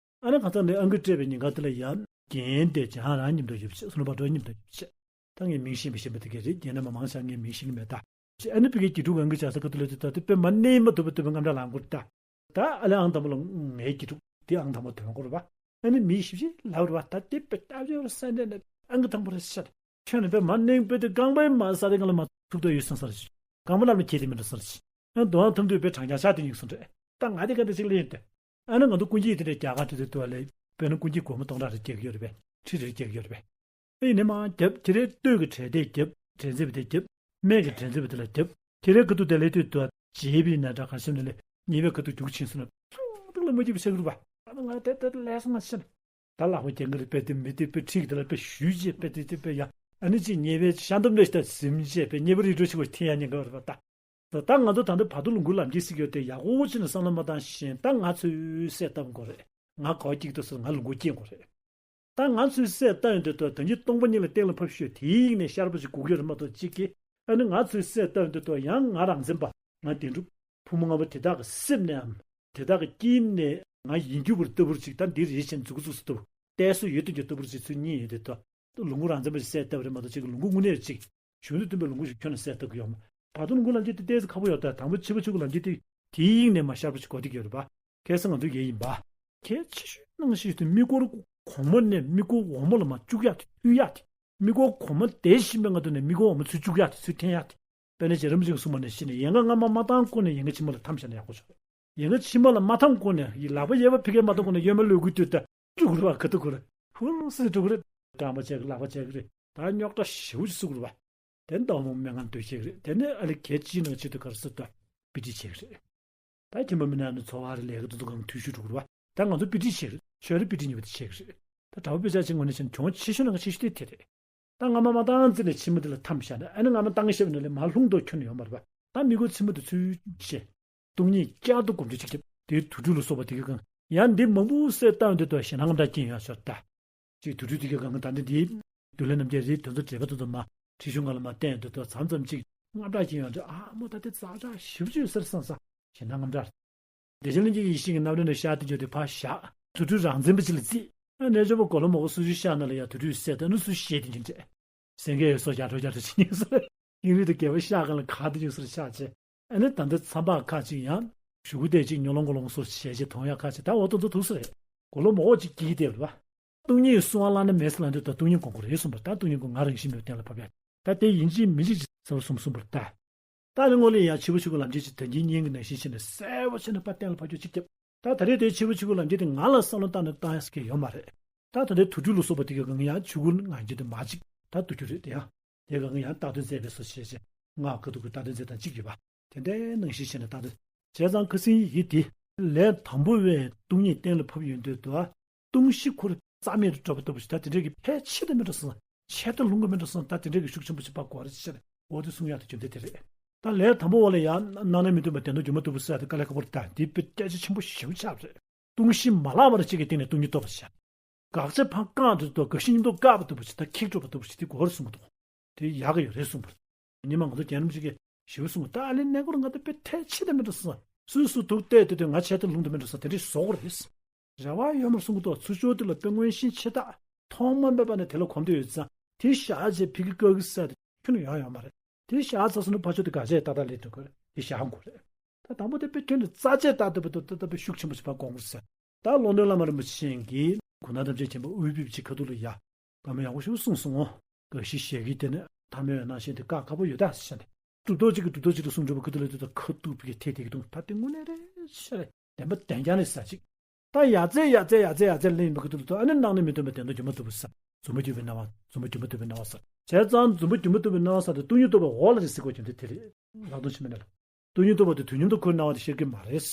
ཨ་ནི་ཁ་སང་ནས་ཨང་ཀི་སྤྲད་པའི་ཉིན་ཁ་དེ་ལ་ཡང་རྒན་དེ་འཇམ་དབྱངས་རང་མཉམ་དུ་ཡོད་པ་བྱས། ཙོང་ནུ་ཕག་གྲུ་མཉམ་དུ་ཡོད་པ་བྱས། ད་ངས་མིང་ཤེས་མི་ཤེས་པ་དེ་ག་རེད། རྒན་རྣམ་པ་མང་ཆེ་བ་ངས་མིང་ཤེས་ཀྱི་མེད་ད། ཅེས་ཨ་ནི་ཕ་གིའི་དགེ་ཕྲུག་ཨང་ཀི་བྱ་ས་ཁ་ཐུག་ལ་དེ་ད་དེ་དཔེ་མ་གནས་མ་ཐུབ་པ་ཐུབ་པའི་རྔམ་སྐྲག་ལངས་སྐོར་ད། ད་ཨ་ལེ་ཨང་དང་པོ་ལ་ངའི་དགེ་ཕྲུག་དེ་ཨང་དང་པོ་དོན་སྐོར་བ། ཨ་ནི་མིའི་ཞིབ་ཞིབ་ལབ་རེད་བ། ད་དེ་དཔེ་ལྟ་བྱོས་ར་ས་འདྲ་ནས་ཨང་ཀི་དང་པོ་རེད་ཤག་ཁྱོད་ནི་དཔེ་མ་གནས་དཔེ་དེ་རྐང་པའི་མ་ས་དེ་གང་ལ་མ་ཐུག་ཏོ་ཡོད་སང་སར་ཞིག་རྐང་པ་ལ་མ་ཁྱེད་དེ་མི་འགྲོ་སར་ཞིག་ཡང་དོ་ཨང་ཐུམ་དུས་དཔེ་གྲང་རྐྱང་ཆགས་དེ་ཉིག་སོང་རེད། ད་ང་དེ་ག་འདྲ་ཞིག་ལེན་ཏེ། ཨ་ནི་ང་ཚོ་ཀུན་སྐྱིད་དེ་འདྲའི་རྒྱ་གར་དུ་དུ་དུ་བ་ལས་དཔེར་ན་ཀུན་སྐྱིད་སྒོར་མོ་སྟོང་ཕྲག་རེ་སྐྱེལ་གྱི་ཡོད་རེད་པས། ཁྲི་རེ་སྐྱེལ་གྱི་ཡོད་རེད་པས། ཨེ་ཡིན་ནའི་མ་རྒྱབ་ཁྱེད་རའི་སྟོད་ཀྱི་གྲལ་དེ་རྒྱབ་དྲན་རྩེད་པ་དེ་རྒྱབ་སྨད་ཀྱི་དྲན་རྩེད་པ་དེ་ལ་རྒྱབ་ཁྱེད་རའི་ཁ་ཐུག་དེ་ལས་དུས་དུ་བ་བྱེད་པའི་ན་འདྲ་ག་ཤམ་ནས་ལས་ཉེས་པའི་ཁ་ཐུག་རྒྱུག་ཕྱིན་སོང་ན་ཐུག་ཐུག་ལ་མ་སྐྱིད་པ་ཤག་རུ་བ། ཨ་ནི་ང་དེ་དེ་ལས་སོང་ང་ཤི་ན། ད་ལག་པ་རྒྱང་གི་རེད་པས་དེ་མི་དེ་དཔེ་ཁྲིག་དེ་ལ་དཔེ་ཞུས་རྗེས་དཔེ་དེ་དེ་དཔེ་ཡ། ཨ་ནི་ཅིག་ཉེས་པའི་ཤ་འདམ་ལས་ཤ་ཟིམ་རྗེས་དཔེ་ཉེས་པ་རི་འགྲོ་ཞིག་པ་འཐེན་ཡ་ཉེན་ཁ་རེད་པ་ད། ད་ང་ཚོ་ད་ལྟ་བར་དུ་ལུང་ཁུག་ལམ་གྱི་སྲིད་ཡོད་དེ་ཡག་པོ་བྱས་ནས་བསམ་བློ་མ་བཏང་བཞིན་ད་ང་ཚོས་གསལ་བཏབ་དགོས་རེད། ང་ག་བ་སྐྱིད་དུ་སོང་ང་ལུང་ཁུག་སྐྱེལ་དགོས་རེད། ད་ང་ཚོས་གསལ་བཏབ་ཡོང་དུས་ད་ད་ཉིད་སྟོང་པ་ཉིད་ལ་གཏན་ལ་ཕབ་ཤོད་དེའི་ཡིག་ནས་ཤར་པ་ཞིག་དགོས་ཀྱི་རེད་མ་གཏོགས་གཅིག་གིས་ཨ་ནི་ང་ཚོས་གསལ་བཏབ་ཡོང་དུས་ད་ཡང་ང་རང་འཛིན་པ་ང་བདེན་གྲུབ་ཕུང་པོ་ལྔ་པོ་དེ་དག་གི་སེམས་ནས་འམ་དེ་དག་གི་དཀྱིལ་ནས་ང་ཡིན་རྒྱུ་བར་ལྟ་བུར་ཅིག་ད་འདི་རེད་ཅེས་མཛུབ་གུ་བཙུགས་སུ་བཏུབ་གཏད་སྲོལ་ཡོད་དུ་འགྱུར་ལྟ་བུར་ཅིག་ཚུལ་གཉིས་ཡོད་དེ་ད། ལུང་ཁུག་རང་བཙན་པ་ཞིག་གསལ་བཏབ་རེད་མ་གཏོགས་གཅིག་གི་ལུང་ཁུག་དངོས་གནས་ཅིག་གཞུང་དུ་སྟོན་པའི་ལུང་ཁུག་ཞིག་ཁྱོན་ནས་གསལ་བཏབ་ཀྱི་ཡོད་མ། བར་དུ་ལུང་ཁུག་ལམ་ཁྱེར་དེ་ཏོག་ཙམ་ཁག་པོ་ཡོད་ད་དང་པོ་ཕྱི་པོ་ཕྱི་པོ་ལམ་ཁྱེར་དེ་དེའི་དབྱིངས་ནས་མ་ཤར་པ་ཞིག་གོ་བསྡད་ཀྱི་ཡོད་རེད་པ། ཁ་སང་ང་ཚོའི་ཡས་ཡིན་པ། གལ་ཆེ་ཤོས་གནང་ཤེས་དུས་དམིགས་སྐོར་གོང་མ་ནས་དམིགས་སྐོར་འོག་མ་ལ་མ་བཅུག་ཡག་དེ་མཐུད་ཡག་དེ། དམིགས་སྐོར་གོང་མ་དེ་བཞིན་པའི་ངང་དུ་ནས་དམིགས་སྐོར་འོག་མ་ཚུར་བཅུག་ཡག་དེ་ཚུར་འཐེན་ཡག་དེ། དཔེར་ན་རྗེ་རིན་པོ་ཆེས་གསུངས་པ་ནང་བཞིན་ཡལ་ག་སྔ་མ་མ་བཏང་གོང་ནས་ཡལ་ག་ཕྱི་མ་ལ་འཐམ་བཞག་ན་ཡག་པོ་ཆགས་རེད། ཡལ་ག་ཕྱི་མ་ལ་མ་འཐམ་གོང་ནས་ལག་པ་གཡས་པ་ཕ་གིར་མ་གཏོང་གོང་ནས་གཡོན་མ་ལོག་གི་དུས་ད་འགྲོ་གི་རེད་པ། ག་ཐུག་གི་རེད། ཧུར་སེ་འགྲོ་གི་རེད། སྐྲག་པ་བྱེད་གི་ལག་པ་བྱེད་གི་རེད། ད་རྙོག་དྲ་ཞེ་པོ་ཅིག་བཟོ་གི་རེད་པ། དེ་ནས་ལྟད་མོ་སྨན་ཁང་སྡོད་ཤེས་ཀྱི་རེད། དེ་ནས་ཨ་ལེ་གལ་ཆེ་ནང་ཆེད་དུ་ག་རེ་ཟེར་ད། དཔེ་ཁྲིད་བྱེད་ཀྱི་རེད། ད་ཁྱིམ་པ་མི་ནག་ནི་འཚོ་བ་རེད། ལས་ཀ་དེ་ཚོ་གང་འཐུས་ཤོར་འགྲོ་གི་རེད་བ། ད་ང་ཚོ་དཔེ་ཁྲིད་བྱེད་ཀྱི་རེད། ཆོས་རེད། དཔེ་ཁྲིད་གཉིས་པོ་དེ་བྱེད་ཀྱི་རེད། ད་གྲྭ་པ་དཔེ་ཆ་ཅིག་ངོས་ནས་བྱས་ན་གྱོང་ཆེ་ཤོས་ནང་གི་ཆེ་ཤོས་དེ་དེ་རེད། ད་རྔ་མ་མ་བཏང་ཙམ་ནས་མཆིལ་མ་དེ་ལ་འཐམས་བཞག་ན། ཨ་ནི་རྔ་མ་བཏང་ཤེས་པ་ནང་ལས་མར་ལྷུང་དུ་ཁྱོན་ནས་ཡོང་མ་རེད་པ། ད་མི་མགོ་མཆིལ་མ་དེ་ཚུར་བཤལ། སྟོང་ཉིད་བསྐྱར་དུ་གོམས་འདྲིས་ཅིག་བརྒྱབ། དེའི་དུག་སྦྲུལ་ལ་སོགས་པ་དེ་གའི་སྒང་ཡང་འདི་མང་པོ་བསད་བཏང་ཡོང་དུས་དུ་ཞེད་སྣང་དངངས་སྐྲག་སྐྱེ་ཡོང་ཤོར་ད། ཅིག་དུག་སྦྲུལ་དེ་གའི་སྒང་ད་འདི་འདིའི་མདུན་ལས་རྣམ་རྒྱལ་རིགས་དེ་ཚོ་བྲེལ་བ་དེ་ཚོ་མ་ཁྲིད་གཞུང་སྒང་ལ་མ་བསྟན་དུས་དུ་མཚམས་མཚམས་ཅིག་དངངས་སྐྲག་སྐྱེ་ཡོང་དུས། ཨ་མོ་ད་དེ་ཛ་དྲག་ཞེ་པོ་ཅིག་ཡོད་ས་རེད་བསམ་ས། ཞེད་སྣང་དངངས་སྐྲག་བདེ་ཆེན་གླིང་རྗེ་ཡེ་ཤེས་ཀྱི་རྣམ་རོལ་ནས་ཤར་དེ་འཇོག་དེ་ཕར་བཞག་དུག་སྦྲུལ་རང་བཙན་པ་ཅིག་ལ་བརྩིས། ཨ་རྣལ་འབྱོར་པ་གོ་ལ་མོ་གོ་སུ་ཞིག་ཤར་ན་ལ་ཡ་དུག་སྦྲུལ་བསད་ད་ནི་སུ་ཞིག་ཤེས་དེ་ཉིན་དེ། སེང་གེ་ཡོད་སོ་རྒྱ་འགྲོ་རྒྱ་འགྲོ་བྱེད་ཉན་སོ། ཡིན་རིགས་དེ་རྒྱལ་པོ་ཤར་གང་ལ་ག་དེ་ཉུང་སོར་ཤར་བྱས། ཨ་ནི་ད་ལྟ་མཚམས་པ་ཁ་ཅིག་ཡང་གཞུག་གུ་དེ་ཅིག་ཉོ་ལོང་གོ་ལོང་སོ་བྱས་བྱས་དོང་ཡ་ཁ་ཅིག་ད་འོ་དོ་ཚོ་ཐུག་ས་རེད། གོ་ལ་མོ་གོ་ཅིག་སྐྱིད་དེ་རེད་བ། སྟོང་ཉིད་གསུང་བ་བླངས་ན་མེད་ཟེར་ལབ་འདོད་ད། སྟོང་ཉིད་དགོངས་དགོས་རེད་གསུངས་པ། ད་སྟོང་ཉིད་དགོངས། ང་རང་བཞིན་མེད་པ་གཏན་ལ་ཕབ་ཡ། ད་དེ་ཡིན་གཅིག་མིན་གཅིག་ཅིག་ཟེར་བ་གསུམ་གསུངས་པ་རེད་ད། ད་ནི་སྔོན་ལ་ཡང་འཆི་བ་ཆོས་སྐུ་ལམ་འཁྱེར་ཅིག་དོན་གྱི་སྙིང་གི་ནང་བཞིན་བྱས་ནས་གསལ་པོ་བྱས་ནས་ཕར་གཏན་ལ་ཕབ་རྒྱུ་ཅིག་བརྒྱབ། ད་ད་རེས་དེ་འཆི་བ་ཆོས་སྐུ་ལམ་འཁྱེར་དེ་ང་ལ་བསམ་བློ་བཏང་ནས་བཏང་ཡ་ཟེར་མཁན་ཡོད་མ་རེད། ད་ད་ལྟའི་དུག་སྦྲུལ་ལ་སོགས་པ་དེ་གའི་སྒང་ཡང་ཆོས་སྐུ་ལམ་འཁྱེར་དེ་མ་གཅིག་ད་བསྡུ་རྒྱུ་རེད། དེ་ཡང་དེ་གའི་སྒང་ཡང་རྟག་དོན་མཛད་པའི་སོ་བྱས་བྱས་སྔགས་ཁ་ཐུག་གི་རྟག་དོན་མཛད་སྟངས་གཅིག་ཡོད་པ། དེ་འདྲའི་ནང་བཞིན་བྱས་ནས་རྟག་དོན་བྱས་ཙང་ཁ་སང་ཡི་གེ་དེ་ལས་དང་པོ་བས་སྟོང་ཉིད་གཏན་ལ་ཕབ་ཡོང་དུས་དུ། སྟོང་གཞི་ཁོ་རང་རྩ་མེད་དུ་འགྲོ་བ་ལྟ་བུ་ཞིག་ད་དེ་འདྲའི་གི་ཕལ་ཆེར་དུ་མི་འགྲོ་སོང་། ཆེད་དུ་ལྷུང་གི་མི་འགྲོ་སོང་། ད་དེ་འདྲའི་གི་ཤུགས་ཆེན་པོ་ཞིག་ཕར་གོ་རེ་ཆེ་རེ་འོ་དེ་གསུང་ཡག་དེ་རྒྱུ་མཚན་དེ་རེད། ད་ལས་དང་པོ་འོག་ལ་ཡང་སྣང་ལས་མི་སྟོང་པ་བདེན་སྟོང་སྒྱུ་མ་ལྟ་བུ་ཟེར་ཡག་དེ་དཀའ་ལས་ཁག་པོ་རེད། ད་དེ་དཔེ་སྐད་ཆ་ཆེན་པོ་ཞེ་པོ་ཆགས་པ་རེད། སྟོང་གཞི་མ་བརླག་པར་གཅིག་གི་སྟེང་ནས་སྟོང་ཉིད་རྟོགས་པར་བྱ། དགག་བྱ་ཕར་བཀག་དུས་དུ་དགག་གཞི་མཉམ་དུ་བཀག་པ་ལྟ་བུ་ཞིག་ད་ཁེགས་འགྲོ་བ་ལྟ་བུ་ཞིག་དེ་གོ་རེ་གསུང་གི་འདུག་དེ་ཡག་གི་ཡོད་རེད་གསུངས་པ་རེད། ཉི་མ་ང་ཚོ་རྒྱལ་ནམ་ཞིག་གིས་ཞེ་པོ་གསུངས། ད་ཨ་ལེ་གནས་སྐོར་ང་ད་དཔེ་ཐལ་ཆེ་ད་མི་འགྲོ་སོང་། སུས་སུ་དུག་བལྟས་དུས་དུས་ང་ཆེད་དུ་ལྷུང་དུ་མི་འགྲོ་སོང་། དེ་འདྲའི་བཟོ་དགོས་རེད། རེ་བ་ཡོད་མར་གསུང་གི་འདུག་ཚུར་ཕྱོགས་དེ་ལ་དཔེ་མངོན་ཤེས་ཆེ་ད་ཐོག་མ་མེད་པ་ནས་དེ་ལ་གོམས་དུ་ཡོད་ཙང་དེ་བཞག་རྗེས་ཕི་གི་ཀ་གི་ས་དེ་ཁྱོན་ནས་ཡོང་ཡོང་མ་རེད། དེ་བཞག་ཚར་སོང་ན་ཕར་ཕྱོགས་དེ་ག་ཚད་ཏག་ཏག་སླེབས་འགྲོ་གི་རེད། དེ་བཞག་དགོས་རེད། ད་དང་པོ་དེ་དཔེ་ཁྱོན་ནས་རྩ་ཆད་ཏག་ཏག་པ་འདུག་ད་ལྟ་དཔེ་ཤུགས་ཆེན་པོ་ཞིག་ཕར་གོང་དགོས་ཟེར། ད་ཀློང་རྡོལ་བླ་མ་རིན་པོ་ཆེ་གིས་གུ་ན་ཐམས་ཅད་མཁྱེན་པ་དབུས་པའི་ཕྱི་ཁ་ཐུག་ལ་ཡ། བཀའ་མོལ་ཡག་པོ་ཞིག་གསུངས་སོང་ངོ་། དགག་གཞི་བཞག་གི་དེ་ནི་ཐ་མལ་བའི་སྣང་ཞེན་དེ་བཀག་དཀའ་པོ་ཡོད་ད་ཟེར་ནས། གྲུབ་ཐོབ་ཅིག་གིས་གྲུབ་ཐོབ་ཅིག་ལ་གསུང་འདྲ་པོ་ཁ་ཐུག་ལ་དེ་ཚོ་ཁ་ཐུག་པའི་གི་ཐད་དེ་གི་དུང་ད་དེ་དངོས་གནས་རེད་ཤ་རེད། བདེན་པ་བདེན་རྐྱང་རེད་ཟེར་ཅིག་ད་ཡ་ཙེ་ཡ་ཙེ་ཡ་ཙེ་ཡ་ཙེ་ལེན་ཡིན་པ་ཁ་ཐུག་ལ་དུ་ཨ་ནི་སྣང་ལས་མི་སྟོང་པའི་བདེན་སྟོང་སྒྱུ་མ་ལྟ་བུ་ཟེར། རྫུན་མ་སྒྱུ་མའི་སྣང་བ། རྫུན་མ་སྒྱུ་མ་ལྟ་བུའི་སྣང་བ་ཟེར། བྱས་ཙང་རྫུན་མ་སྒྱུ་མ་ལྟ་བུའི་སྣང་བ་ཟེར་དེ་སྟོང་ཉིད་རྟོགས་པའི་འོག་ལ་རེད་ཟེར་དགོས་ཀྱང་དེ་དེ་རེད། ལྷག་མཐོང་ཆེན་མོའི་གནས་ལ། སྟོང་ཉིད་རྟོགས་པ་དེ་དུས་མཉམ་དུ་ཁོའི་སྣང་བ་དེ་ཤར་གྱི་མ་རེད།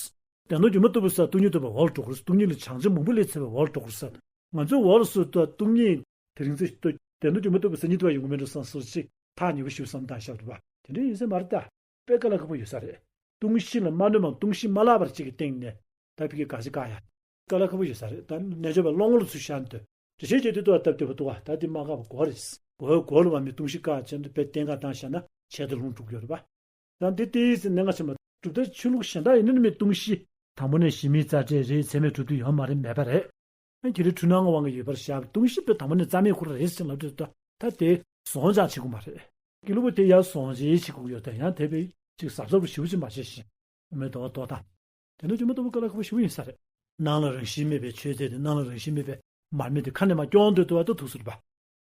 བདེན་སྟོང་སྒྱུ་མ་ལྟ་བུ་ཟེར་སྟོང་ཉིད་རྟོགས་པའི་འོག་ལ་འགྲོ་དགོས་རེད། སྟོང་ཉིད་ལ་བྱང་ཆུབ་མང་པོ་སླེབས་ཚར་བའི་འོག་ལ་འགྲོ་དགོས་རེད་ཟེར། ང་ཚོའི་འོག་ལ་སུ་ལྟ་སྟོང་ཉིད་དེ་རིང་ཚེ་ལྟ་བདེན་སྟོང་སྒྱུ་མ་ལྟ་བུ་ཟེར་གཉིས་པ་ཡོང་གི་མེད་འགྲོ་བསམ་སོ་ཅིག་ཐག་ཉེ་པོ་ཞིག་བསམ་སྟངས་ཤར་འདུག་པ། དེ་འདྲ་ཡིན་ས་མ་རེད་ད། དཔེ་དཀའ་ལས་ཁག་པོ་ཡོད་ས་རེད། སྟོང་གཞི་ལ་མ་གནོད་པའམ་སྟོང་གཞི་མ་བརླག་པར་གཅིག་གི་སྟེང་ནས་ད་ཕ་གི་དགག་བྱ་བཀག་ཡ། དཀའ་ལས་ཁག་པོ་ཡོད་ས་རེད། ད་རྣལ་འབྱོར་པ་ཀློང་ངོར་ཚུར་ཤར་འདོད། འགྲེལ་བཤད་བྱེད་དུས་ལྟ་བ་སྟབས་བདེ་པོ་འདུག་བ། ད་འདི་མ་བཀག་པ་དགོས་རེད། དགོས་དགོས་ལ་བ་མི་སྟོང་གཞི་བཀག་བྱས་འདི་དཔེ་གཏན་འགག་བཏང་བཞག་ན་ཆེད་དུ་ལྷུང་འགྲོ་གི་ཡོད་རེད་པ། ད་འདི་ཏོག་ཙམ་གནད་འགག་ཆེན་པོ། གྲུབ་མཐའ་ཆོས་ལུགས་གཞན་དག་ཡིན་ན་ནི་མི་སྟོང་གཞི་དང་པོ་ནས་གཞི་མེད་རྩ་བྲལ་རེད། ཚད་མས་གྲུབ་དུས་ཡོད་མ་རེད། མེད་པ་རེད། ཨ་ཁྱེད་རང་འཁྲུལ་སྣང་ངོ་དབང་གིས་ཡོད་པར་བཞག་སྟོང་གཞི་དཔེ་དང་པོ་ནས་རྩ་མེད་ཁོ་རང་རེད་ཟེར་ལབ་དུས་ད་ད་དེ་ཟོང་རྒྱག་བྱེད་དགོས་མ་རེད། དགེ་ལུགས་པ་དེ་ཡར་ཟོང་རྒྱག་བྱེད་དགོས་ཡོད་ད། ཡང་དེ་བས་ཅིག་གཟབ་གཟབ་རུ་ཞེ་པོ་ཅིག་མ་བྱས་ཤིང་། དབུ་མའི་ལྡོག་པ་རྟོགས་དང་། དེ་ནས་སྒྱུ་མ་ལྟ་བུ་དཀའ་ལས་ཁག་པོ་ཞེ་པོ་ཡིན་ས་རེད། སྣང་ལ་རང་བཞིན་མེད་པའི་ཆོས་ཚན་དེ་སྣང་ལ་རང་བཞིན་མེད་པའི་མར་མེ་དེ་ཁ་ནས་མར་སྐྱོང་འདོད་དུ་བ་ད་ཐུག་ཟེར་བ།